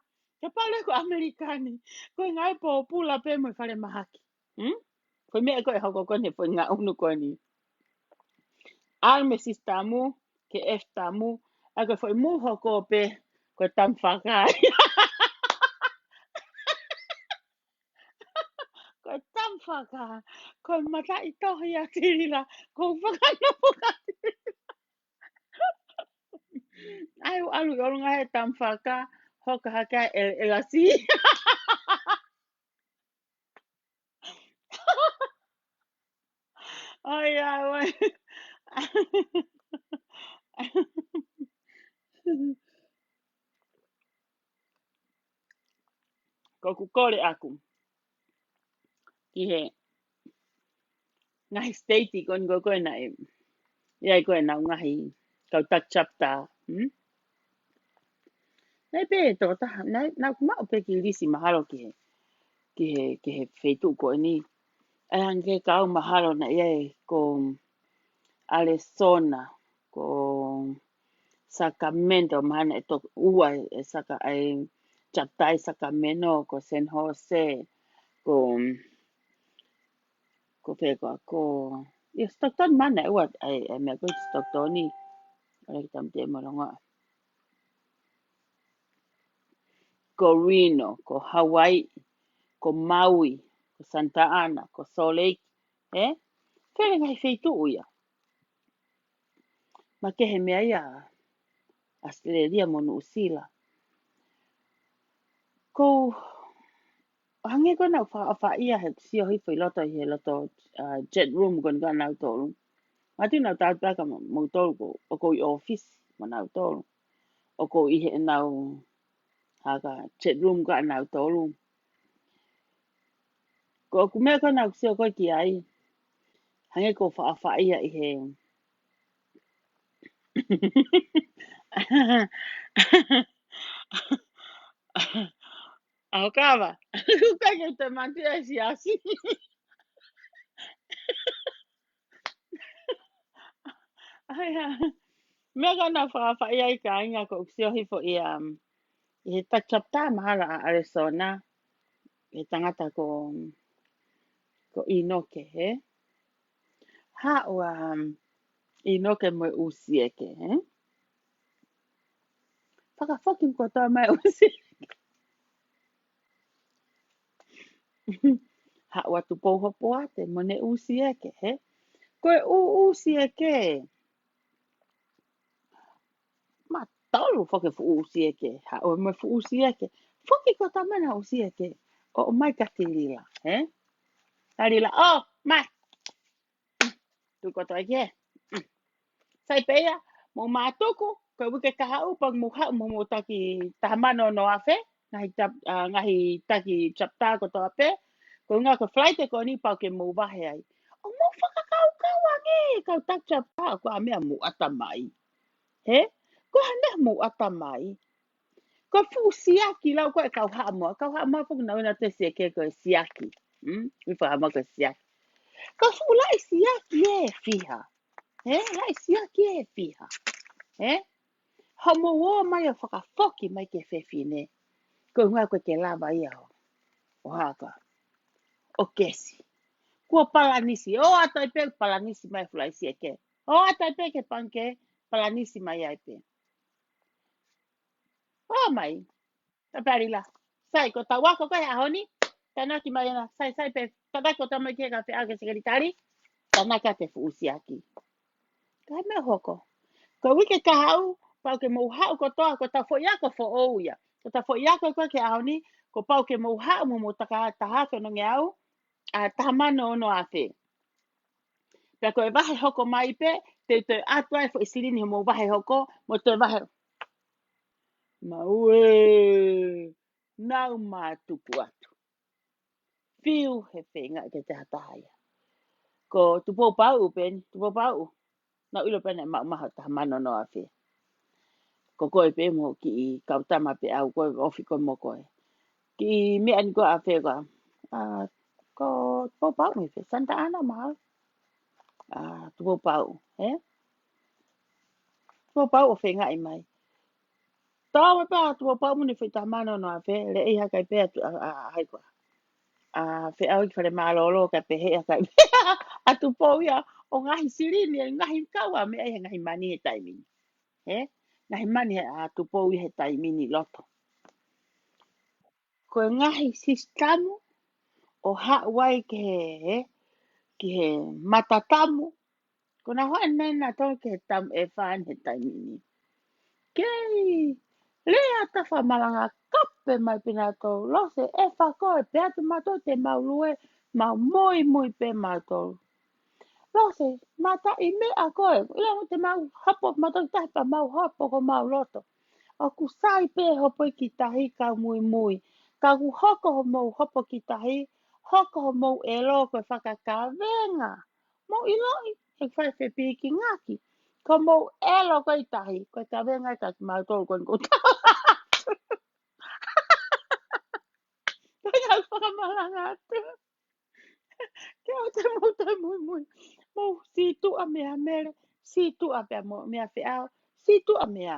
Kapau leva ko ʻAmelika ni, ko e ngaahi pōpula pē mo e falemahaki. Hmm? Foʻi meʻa ko ē ʻe hoko ko eni, foʻi ngaʻunu ko eni. ʻAlu mei he Sister Mu ki he Esther Mu, ʻa ia ko e foʻi mu hoko pē, ko e tamafaka. Ko e tamafaka, ko e mataʻitohi ʻa Tilila, ko e fakanopu ʻa Tilila. ʻAi, ʻalu ʻi ʻolunga he tamafaka, hoka hake ʻa e ʻelasi. ʻAi, ʻae, ʻae. Ko ʻeku kole ʻaku ki he ngaahi state ko eni ko ē naʻe ʻi ai ko ē ʻenau ngaahi kau taki chapter, hmm? Naʻe pē tokotaha, naʻe, naʻa ku maʻu pē kiʻi lisi mahalo ki he, ki he, ki he feituʻu ko eni. ʻA ia hangē ko e kau mahalo naʻe ʻi ai ko Arizona, ko Sacramento, mahalo naʻe toko ua e Saka-, e chapter ʻi Sacramento, ko San Jose, ko, ko fē koā, ko, ʻi Stockton mahalo naʻe ua, ʻa e, ʻa e meʻa ko ē Stockton ni, ʻa e kiʻi tamatea mo longoaʻa. Ko Reno, ko Hawaii, ko Maui, ko Santa Ana, ko Salt Lake, ē? Fele ngaahi feituʻu ia. Makehe mei ai ʻa ʻAositelēlia mo Nuʻusila. Ko, hangē ko ē naʻa ku faʻa, faʻa ʻi ai he sio hifo ʻi loto ʻi he loto, uh, chat room ko eni ko ē ʻanautolu. Matu nau tau paka mo, mo tolu ko, ʻoku ou ʻi ʻōfisi mo nautolu. ʻOku ou ʻi heʻenau, haka chat room ko ē ʻanautolu. Ko ʻeku meʻa ko ē naʻa ku sio ko ē ki ai. Hangē ko e faʻa, faʻa ʻi ai he. ʻAo kava. Kuka ke te mantu e siasi. ʻAi, ʻa. Meʻa ko ē naʻa faʻa, faʻa ʻi ai kāinga ko ʻeku sio hifo ʻi, um, ʻi he taki chapter mahalo ʻa Arizona, he tangata ko, ko ʻInoke, ē? Haʻu ʻa, um, ʻInoke mo e ʻUsieke, ē? Fakafoki kotoa mai ʻUsieke. Haʻu ʻa Tupou Hopoate mo ʻene ʻUsieke, ē? Ko e ʻu, ʻUsieke. Matolu foki e fuʻu ʻUsieke. Haʻu mo e fuʻu ʻUsieke. Foki kotoa mai ʻa e ʻUsieke. ʻO, ʻomai kia Tilila, ē? Kia Lila, ʻomai. Tuku kotoa ki hē. Sai pē ia, mou mātuku, ko e uike kahaʻu, pau ke mou haʻu mo hoʻomou taki taha mano ono afe, ngaahi chap-, ʻa, ngaahi taki chapter kotoa pē, ko e ʻuhinga ko e Falaite ko eni pau ke mou vahe ai. ʻO mou fakakaukau ange, kau taki chapter, ko e hā e meʻa mou ʻata mai. Hē? Ko e hā e meʻa mou ʻata mai. Ko e fuʻu siaki lau ko ē kau Haʻamoa. Kau Haʻamoa foki nau ʻuhinga ʻa e sieke ko e siaki. Hmm? ʻI Haʻamoa ko e siaki. Ko e fuʻu laʻi siaki ʻe fiha. Hē? Laʻi siaki ʻe fiha. Hē? Haʻu mo ō mai ʻo fakafoki mai ki he fefine. Ko e ʻuhinga ko e ke lava ia ʻo, ʻo haka. ʻO kesi. Kuo palanisi. ʻO ʻata ai pē palanisi mai fuʻu laʻi siaki. ʻO ʻata ai pē ki he pangikē, palanisi mai ai pē. ʻOmai. Tape ʻa Lila. Sai, ko e tau ako ko ē he ʻaho ni. Tānaki mai ena. Sai, sai pē. Tānaki kotoa mai ki he kafeʻau ki he sekelitali. Tānaki atu e fuʻu siaki. Ka ko e meʻa hoko. Ko e uike kahaʻu, pau ke mou haʻu kotoa, ko e tau foʻi ako foʻou ia. Ko e tau foʻi ako ko ē ki he ʻaho ni, kuo pau ke mou haʻu mo hoʻomou taka taha afe onongeau, ʻa, taha mano ono afe. Pea ko e vahe hoko mai pē, te u toe ʻatu ai e foʻi silini hoʻomou vahe hoko, mo toe vahe. Maʻu ē, nau mātuku atu. Fiu he feinga ke te hataha ia. Ko Tupou Pauʻu pē eni, Tupou Pauʻu. Naʻa ku ʻilo pē naʻe maʻu mai ha taha mano ono afe. Ko koe pē mo kiʻi kau tama pē au ko ē ofi ko ē mo koe. Kiʻi meʻa ni ko ē ʻa fē ko ā. Ā, ko Tupou Pau mo e fē, Santa Ana mahalo. Ā, Tupou Pau, ē? Tupou Pau ʻo feingaʻi mai. Tau mai pē ʻa Tupou Pau mo ne fai tamano no ʻa fē, leʻi hakai pē atu, ā, ā, hai ko ā. Ā, fē au ki fale mālōlō ka pehē ʻa kai. ʻA Tupou ia ʻo ngaahi silini, ngaahi kau ʻa meʻa ia ngaahi mani he taimi ni. Ē? Ngaahi mani he ʻa Tupou ia he taimi ni loto. Ko e ngaahi sisitamu ʻo haʻu ai ki he, ki he matatamu. Ko na hoa nena tau ki he tamu e fāni he taimi ni. Kei, lea tafa malanga kape mai pina tau, Lose, ʻe fako e pea tu mato te mau lue, mau moi moi pē mato. Lose, mata i meʻa ko ē, ʻilo mo te mau hapo, mato tahi pea mau hapo ko mau loto. ʻOku sai pē hopo ki tahi kau muimui. Ka ʻoku hoko homou hopo ki tahi, hoko homou ʻelo ko e fakakavenga. Mou ʻiloʻi, he fai fepiki ngaki. Ko mou ʻelo ko i tahi, ko e kavenga ka ki mau tolu ko ni ko ta. Ko ia fakamalanga atu. Ke o te mou te muimui. Mou sītuʻa meʻa Mele, sītuʻa pea mo meʻa Feʻao, sītuʻa meʻa.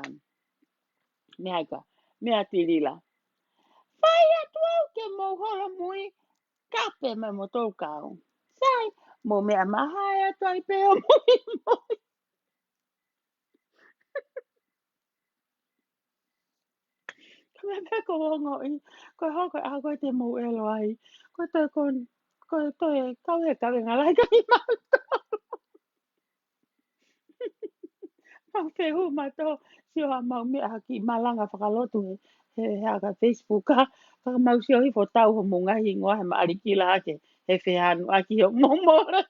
Meʻa ika, meʻa Tilila. Fai atu au ke mou holomui, kape mai mo tolu kau. Sai, mou meʻa mahae atu ai pē ʻo muimui. Ka meʻa pē ko ongoʻi, ko e hoko ʻa ko e te mou ʻelo ai. Ko e toe ko, ko e toe kau he kavenga lahi ka i mau. Mau fehu mato, sio ha mau meʻa ki malanga fakalotu he, he, he aka Facebook ka, ka mau sio hifo tau ho mou ngaahi hingoa he maʻalikila ake, he fehanu ʻaki ho mou mole.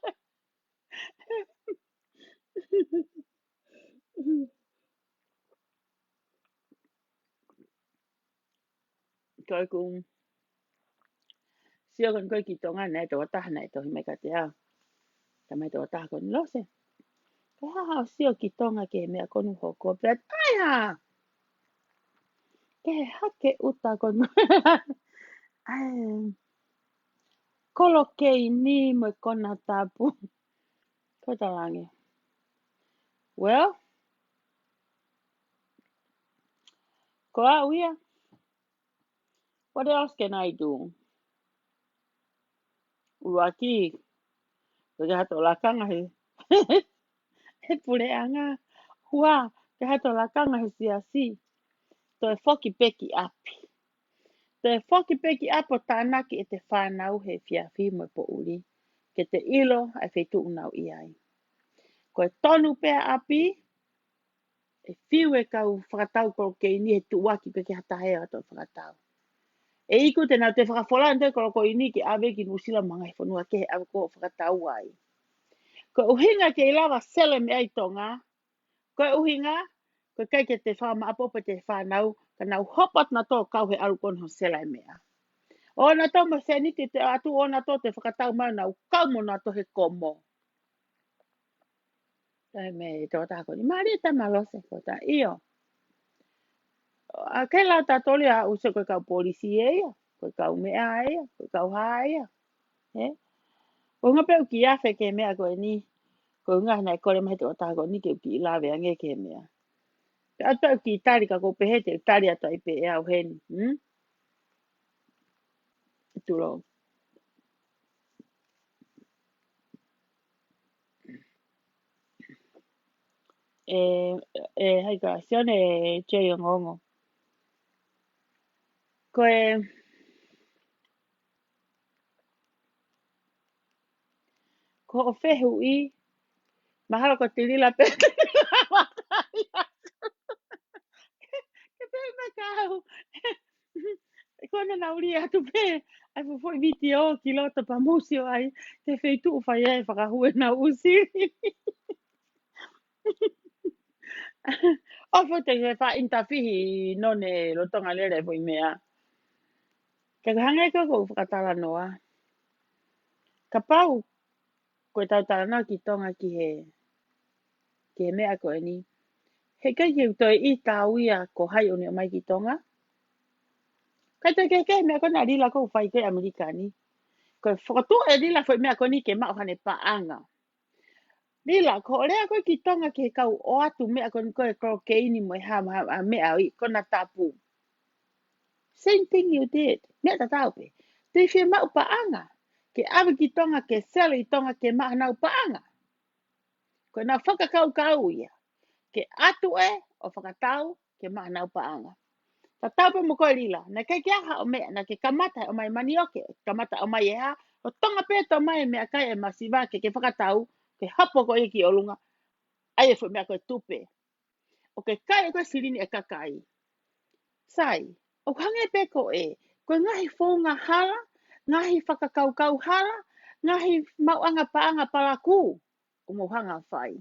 Ko ʻeku sio ko eni ko ē ki Tonga naʻe tokotaha naʻe tohi mai kiate au. Ka mai tokotaha ko eni Lose. Ko e hā haʻo sio ki Tonga ki he meʻa ko eni hoko pea tai hā. Ke hake ʻuta ko eni. ʻAi. Kolo Keini mo e Konatapu. Ko e talange. Well, ko au ia. What else can I do? ʻUluaki, ko e ke hato lakanga he, he puleʻanga. Ua, ke hato lakanga he siasi. Toe foki pē ki ʻapi. Toe foki pē ki ʻapi ʻo tānaki ʻete fānau he efiafi mo e poʻuli. Ke te ʻilo ʻa e feituʻu nau ʻi ai. Ko e tonu pē ʻa ʻapi, ʻe fiu e kau fakatau Kolo Keini he tuʻuaki pē ki ha taha ʻe ʻato fakatau. ʻE iku te nau te fakafola ʻa e Kolo Keini ke ʻave ki Nuʻusila mo e ngaahi fonua kehe ʻave ko ē ʻo fakatau ai. Ko e ʻuhinga ke ʻi lava sele meʻa ʻi Tonga, ko e ʻuhinga, ko e ʻikai ke te fakamaʻopoʻopo ʻete fānau, ka nau hopo atu nautolu ʻo kau he ʻalu ko eni ʻo sele e meʻa. ʻO nautolu mo e sēniti te ʻatu ʻo nautolu te fakatau mai ʻo nau kau mo nautolu he komo. Taimi e tokotaha ko eni, mālie tama Lose ko ta ʻio. ʻA ke lau tatoli a use ko e kau polisi ē ia, ko e kau meʻa ē ia, ko e kau hā ē ia. Ē? ʻUhinga pē ʻoku kiʻi afe ki he meʻa ko eni, ko e ʻuhinga naʻe kole mai he tokotaha ko eni ke u kiʻi lave ange ki he meʻa. Pea ʻoatu pē ʻeku kiʻi tali ka ʻoku ou pehē te u tali atu ai pē ʻe au heni, hmm? Tulou. ʻE, ʻe, hai ka, Sione J Ongoongo. Ko e, ko hoʻo fehuʻi, mahalo ko Tilila pē. Ke pehē mai ka au. Ko ena naʻa uli atu pē, ʻai fofoʻi vitiō ki loto pea mou sio ai, te feituʻu fai ai fakahū ʻenau ʻusi. ʻOfa te ke faʻa intafihi none lolotonga lele foʻi meʻa. Ka ko e hangē ko ʻeku fakatalanoa. Kapau, ko ʻetau talanoa ki Tonga ki he, ki he meʻa ko eni. He ʻikai ke u toe ʻilo ia ko hai ʻoku ne ʻomai ki Tonga. ʻIkai toe kehekehe meʻa ko ena Lila ʻoku fai ko ē ʻAmelika ni. Ko e fokotuʻu ʻe Lila foʻi meʻa ko eni ke maʻu haʻane paʻanga. Lila, ko hoʻo lea ko ē ki Tonga ki he kau ʻoatu meʻa ko eni ko e kolokeini mo e hā, hā, hā meʻa ʻi Konatapu. Same thing you did. Meʻa tatau pē. Te ke maʻu paʻanga. Ke ʻave ki Tonga, ke sell ʻi Tonga, ke maʻu haʻanau paʻanga. Ko ʻenau fakakaukau ia. Ke ʻatu ē, ʻo fakatau, ke maʻu haʻanau paʻanga. Tatau pē mo koe Lila, naʻe ʻikai ke ʻi ai haʻo meʻa, naʻa ke kamata ʻomai manioke, kamata ʻomai e hā, ʻo Tonga pē ʻe toe ʻomai e meʻakai ʻe masiva ke ke fakatau, ke hopo ko ia ki ʻolunga, ʻai e foʻi meʻa ko e tupe. ʻO ke kai ʻe koe silini ʻa e kakai. Sai, ʻoku hangē pē ko ē, ko e ngaahi founga hala, ngaahi fakakaukau hala, ngaahi maʻuʻanga paʻanga palakū, ʻoku mou hanga ʻo fai.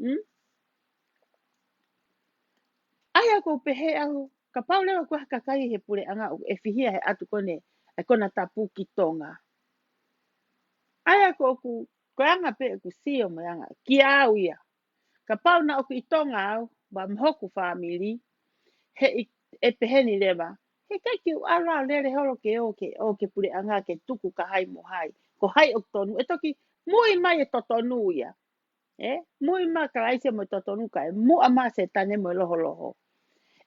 Hmm? ʻA ia ʻoku ou pehē au, kapau leva ʻoku ʻi ai ha kakai he puleʻanga ʻoku ʻefihia he ʻatu ko eni ʻa e Konatapu ki Tonga. ʻA ia ʻoku, ko e anga pē ʻeku sio mo e anga, kiate au ia. Kapau naʻa ʻoku ʻi Tonga au, mo hoku fāmili, he ʻi, ʻe pehē ni leva, he ʻikai ke u ʻalu ʻo lele holo ke ō, ke ō ki he puleʻanga ke tuku kia hai mo hai. Ko hai ʻoku tonu, ʻe toki muimui mai e totonu ia. ʻE, muimui mai Kalaisi mo e totonu kae muʻa mai Sētane mo e loholoho.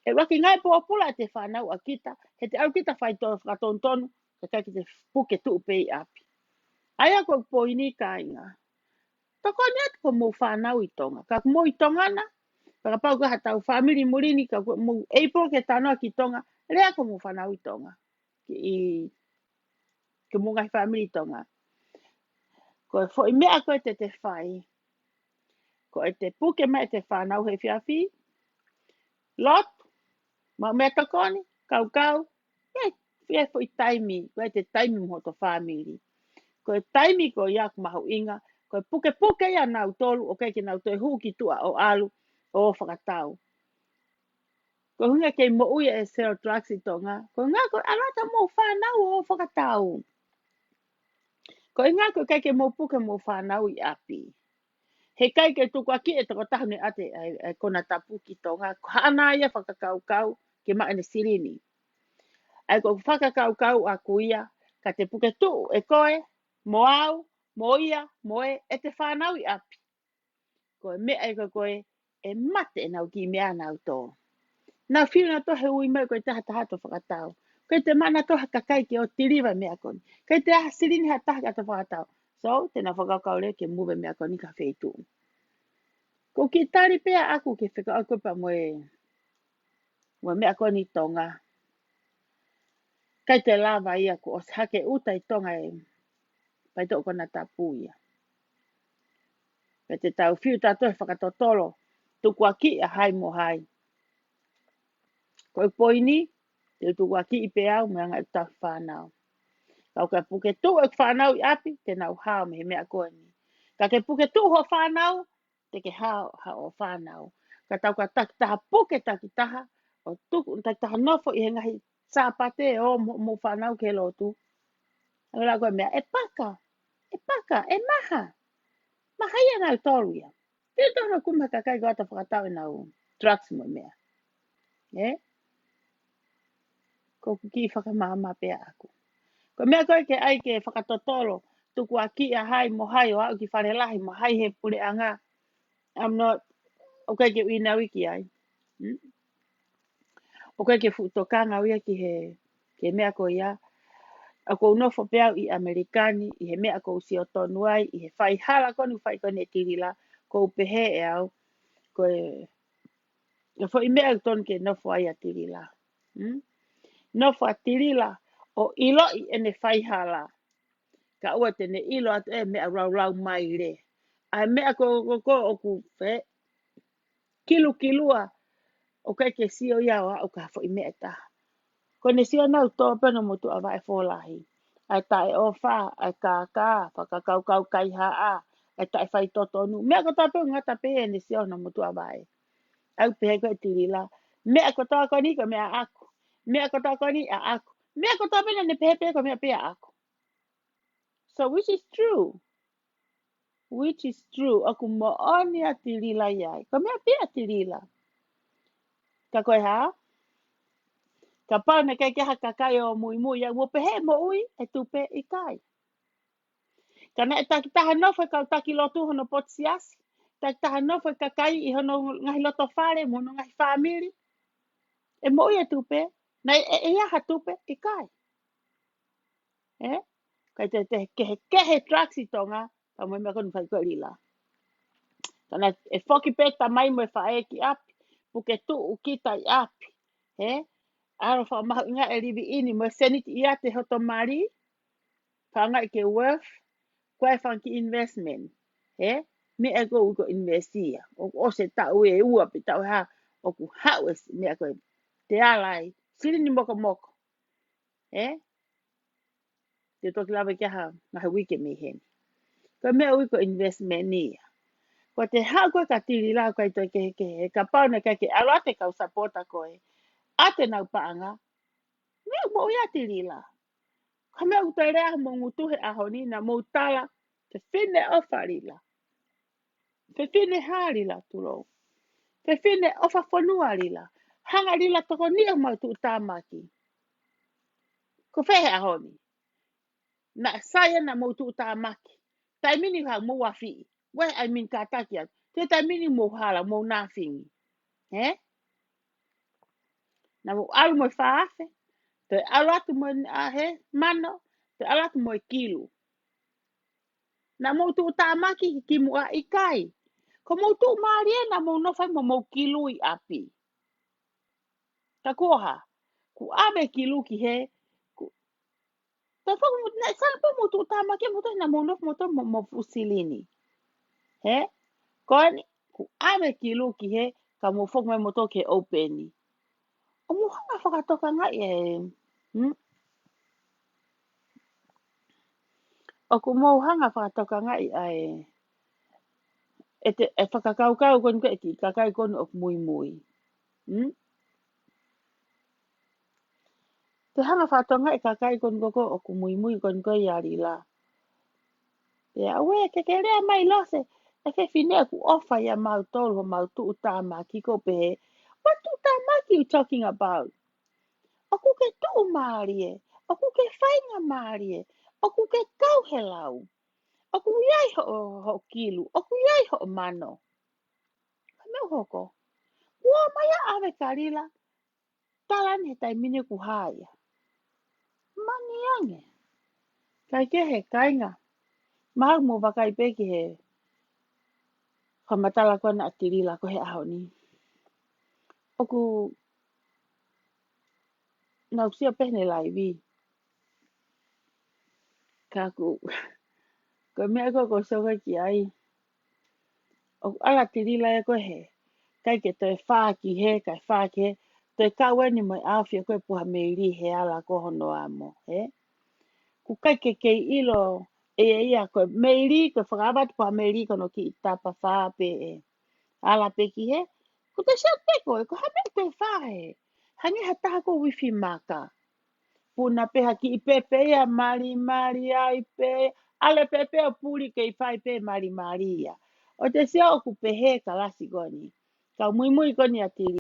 ʻE ʻuluaki ngaahi pōpula ʻete fānau ʻa kita, he te ʻalu kita fai tō fakatonutonu, kae ʻikai ke te puke tuʻu pē ʻi ʻapi. ʻA ia ko e poini kāinga. Tokoni atu ko hoʻomou fānau ʻi Tonga. Ka ko hoʻomou ʻi Tonga na, ka kapau ko hatau fāmili muli ni, ka ko hoʻomou ʻeipolo ke talanoa ki Tonga, lea ko hoʻomou fānau ʻi Tonga. Ki, ki hoʻomou ngaahi fāmili ʻi Tonga. Ko e foʻi meʻa ko ē te te fai. Ko ʻete puke mai ʻete fānau he efiafi. Lotu, maʻu meʻatokoni, kaukau, ʻe, fie foʻi taimi, ko ʻete taimi mo hoto fāmili. Ko e taimi ko ia ʻoku mahuʻinga, ko e pukepuke ia ʻanautolu, ʻoku ʻikai ke nau toe hū ki tuʻa ʻo ʻalu, ʻo fakatau. Ko e ʻuhinga ʻoku kei moʻui e sell drugs ʻi Tonga, ko e ʻuhinga ko e ʻalu atu hoʻomou fānau ʻo fakatau. Ko e ʻuhinga ʻoku ʻikai ke mou puke hoʻomou fānau ʻi ʻapi. He ʻikai ke tukuakiʻi e tokotaha naʻe ʻatu ʻa e, ʻa e Konatapu ki Tonga, ko haʻana ia fakakaukau ke maʻu ʻene silini. ʻA ia ko e fakakaukau ʻaku ia, ka te puke tuʻu ʻe koe, mo au, mo ia, mo ē, ʻete fānau ʻi ʻapi. Ko e meʻa ia ko ē, ʻe mate ʻenau kiʻi meʻa ʻanautolu. Nau fili nautolu he ui mai ko e taha taha ʻo fakatau. Ko e te mana to ha kakai ke ō ʻo tiliva e meʻa ko eni. Ko e te ʻai ha silini ha taha ke ō ʻo fakatau. So, te nau fakakaukau leva ke move e meʻa ko eni ki ha feituʻu. Ko e kiʻi tali pē ia ʻaku ke fekauʻaki pea mo e, mo e meʻa ko eni ʻi Tonga. ʻIkai te lava ia kuo ʻosi hake ʻuta ʻi Tonga e faitoʻo Konatapu ia. Pea te tau fiu tautolu he fakatotolo, tukuakiʻi ʻa hai mo hai. Ko e poini, te u tukuakiʻi pē au mo e anga ʻeku tauhi fānau. Ka ʻoku ke puke tuʻu ʻeku fānau ʻi ʻapi, te nau hao mei he meʻa ko eni. Ka ke puke tuʻu hoʻo fānau, te ke hao, hao hoʻo fānau. Ka tau ka takitaha puke takitaha, ʻo tuku takitaha nofo ʻi he ngaahi Sāpate ʻo mo, mo fānau ki he lotu. ʻAlu ʻo lea ko e meʻa, ʻe paka, ʻe paka, ʻe maha. Maha ia ʻanautolu ia. Te u tono kuma kakai ko ē ʻoku fakatau ʻenau drugs mo e meʻa. ʻE? Ko ʻeku kiʻi fakamaama pē ia ʻaku. Ko e meʻa ko ē ke ʻai ke fakatotolo, tukuakiʻi ʻa hai mo hai ʻo aʻu ki fale lahi mo hai he puleʻanga. I'm not, ʻoku ʻikai ke u ʻinau ki ai. Hmm? ʻOku ʻikai ke fuʻu tokanga au ia ki he, ki he meʻa ko ia. ʻOku ou nofo pē au ʻi ʻAmelika ni, ʻi he meʻa ʻoku ou sio tonu ai, ʻi he faihala ko eni ʻoku fai ko eni ʻe Tilila, ʻoku ou pehē ʻe au, ko e, ko e foʻi meʻa ʻoku tonu ke nofo ai ʻa Tilila. Hmm? Nofo ʻa Tilila, ʻo ʻiloʻi ʻene faihala. Kae ʻoua te ne ʻilo atu e meʻa laulau mai leva. ʻA e meʻa ko, ko, ko ʻoku fē, kilukilua, ʻoku ʻikai ke sio ia ʻo aʻu ki ha foʻi meʻa ʻe taha. Ko ʻene sio ʻanautolu pē hono motuʻa vaʻe fōlahi. ʻA e taʻeʻofa, ʻa e kākā, fakakaukau kaihaʻa, ʻa e taʻefaitotonu. Meʻa kotoa pē ʻoku ngata pē ʻene sio hono motuʻa vaʻe. ʻOku ou pehē ko ē Tilila. Meʻa kotoa ko eni ko e meʻa ʻaʻaku. Meʻa kotoa ko eni ʻaʻaku. Meʻa kotoa pē naʻa ne pehē pē ko e meʻa pē ʻaʻaku. So which is true? Which is true? ʻOku moʻoni ʻa Tilila ia. Ko e meʻa pē ʻa Tilila. Ka ko e hā? Kapau naʻe ʻikai ke ʻi ai ha kakai ʻo muimui ai, ʻoku pehē moʻui e tupe? ʻIkai. Ka naʻe takitaha nofo e kau taki lotu hono potu siasi, takitaha nofo e kakai ʻi hono ngaahi loto fale, mo hono ngaahi fāmili. ʻE moʻui e tupe? Naʻe ʻi ai ha tupe? ʻIkai. Ē? Ka te te kehekehe drugs ʻi Tonga, ka mo e meʻa ko eni fai ko e lila. Ka naʻe foki pē tamai mo e faʻē ki ʻapi, puke tuʻu kita ʻi ʻapi. Ē? ʻAlu fakamahuʻingaʻi e livi ʻini mo e seniti ʻiate hoto mali, fakaangaʻi ke worth, ko e fanga kiʻi investment. Ē? Meʻa ko ē ʻoku invest ia. ʻOku ʻosi e taʻu ʻe ua pe taʻu ʻe hā, ʻoku haʻu e meʻa ko ē te ala ai silini mokomoko. Ē? Te toki lave ki ai ha ngaahi uike mei heni. Ko e meʻa ʻoku ui ko e investment ia. Ko e te haʻu ko ē kia Tilila ʻoku ʻikai toe kehekehe, kapau naʻe ʻikai ke ʻalu atu e kau sapota ko ē ʻa ʻenau paʻanga, meʻa ʻoku moʻui ai Tilila. Ko e meʻa ʻoku toe lea mo ngutu he ʻaho ni, naʻa mou tala, fefine ʻofa lila. Fefine hā lila, tulou? Fefine ʻofa fonua lila. Hanga lila tokoniʻi homau tuʻutāmaki. Ko fē he ʻaho ni? Naʻe sai ʻena mou tuʻutāmaki. Taimi ni ha mou afiʻi. Uē, I mean, kātaki atu. Te taimi ni mou hala, mou nothing. Ē? Naʻa mou ʻalu mo e fā afe. Toe ʻalu atu mo e, ʻa, he mano. Toe ʻalu atu mo e kilu. Naʻa mou tuʻutāmaki ki kimuʻa? ʻIkai. Ko mou tuʻumālie naʻa mou nofo ai mo mou kilu ʻi ʻapi. Ka ko e hā? Kuo ʻave kilu ki hē, ku, te foki mo, naʻe sala pē mou tuʻutāmaki mo toe naʻa mou nofo mo toe mo, mo fuʻu silini. Ē? Ko eni, kuo ʻave kilu ki hē, ka mou foki mai mo toe ke open. ʻOku mou hanga fakatokangaʻi e, hmm? ʻOku mou hanga fakatokangaʻi ʻa e, ʻe te, e fakakaukau ko eni ko ē ki he kakai ko eni ʻoku muimui. Hmm? Te hanga fakatokangaʻi kakai ko eni ko ē ʻoku muimui ko eni ko ē ʻia Lila. Pea uē, ke ke lea mai Lose, e fefine ʻoku ʻofa ʻia mautolu, homau tuʻutāmaki, ko e pehē, what tuʻutāmaki you talking about? ʻOku ke tuʻumālie, ʻoku ke faingamālie, ʻoku ke kau he lau, ʻoku ʻi ai hoʻo, hoʻo kilu, ʻoku ʻi ai hoʻo mano. Ka meʻa ʻoku hoko, ua mai ʻa ʻave kia Lila, tala eni he taimi ni ʻoku hā ia. Mani ange. Kaikehe kāinga, mahalo mou vakai pē ki he fakamatala ko ena ʻa Tilila ko ē he ʻaho ni. ʻOku nau sio pē heʻene laivi. Ka ʻoku, ko e meʻa ko ē ʻoku ou sio ki ai, ʻoku ala Tilila ia ko ē he ʻikai ke toe fā ki hē, kae fā ki hē, toe kau eni mo e ʻaofi ko ē Puha Meili he ala ko hono amo, ē? ʻOku ʻikai ke kei ʻilo ʻe ia ko e Meili, ko e fakaava atu Puha Meili ko hono kiʻi tapa fā pē ē. Ala pē ki hē, ʻoku te sio pē ko ē, ko e hā e meʻa toe fā hē? Hangē ha taha ko e uifi maka. Puna pē ha kiʻi pepe ia, malimali ai pē, ʻalu e pepe ʻo puli kei fai pē malimali ia. ʻOku te sio ʻoku pehē kalasi ko eni. Kau muimui ko eni ʻa Tilila.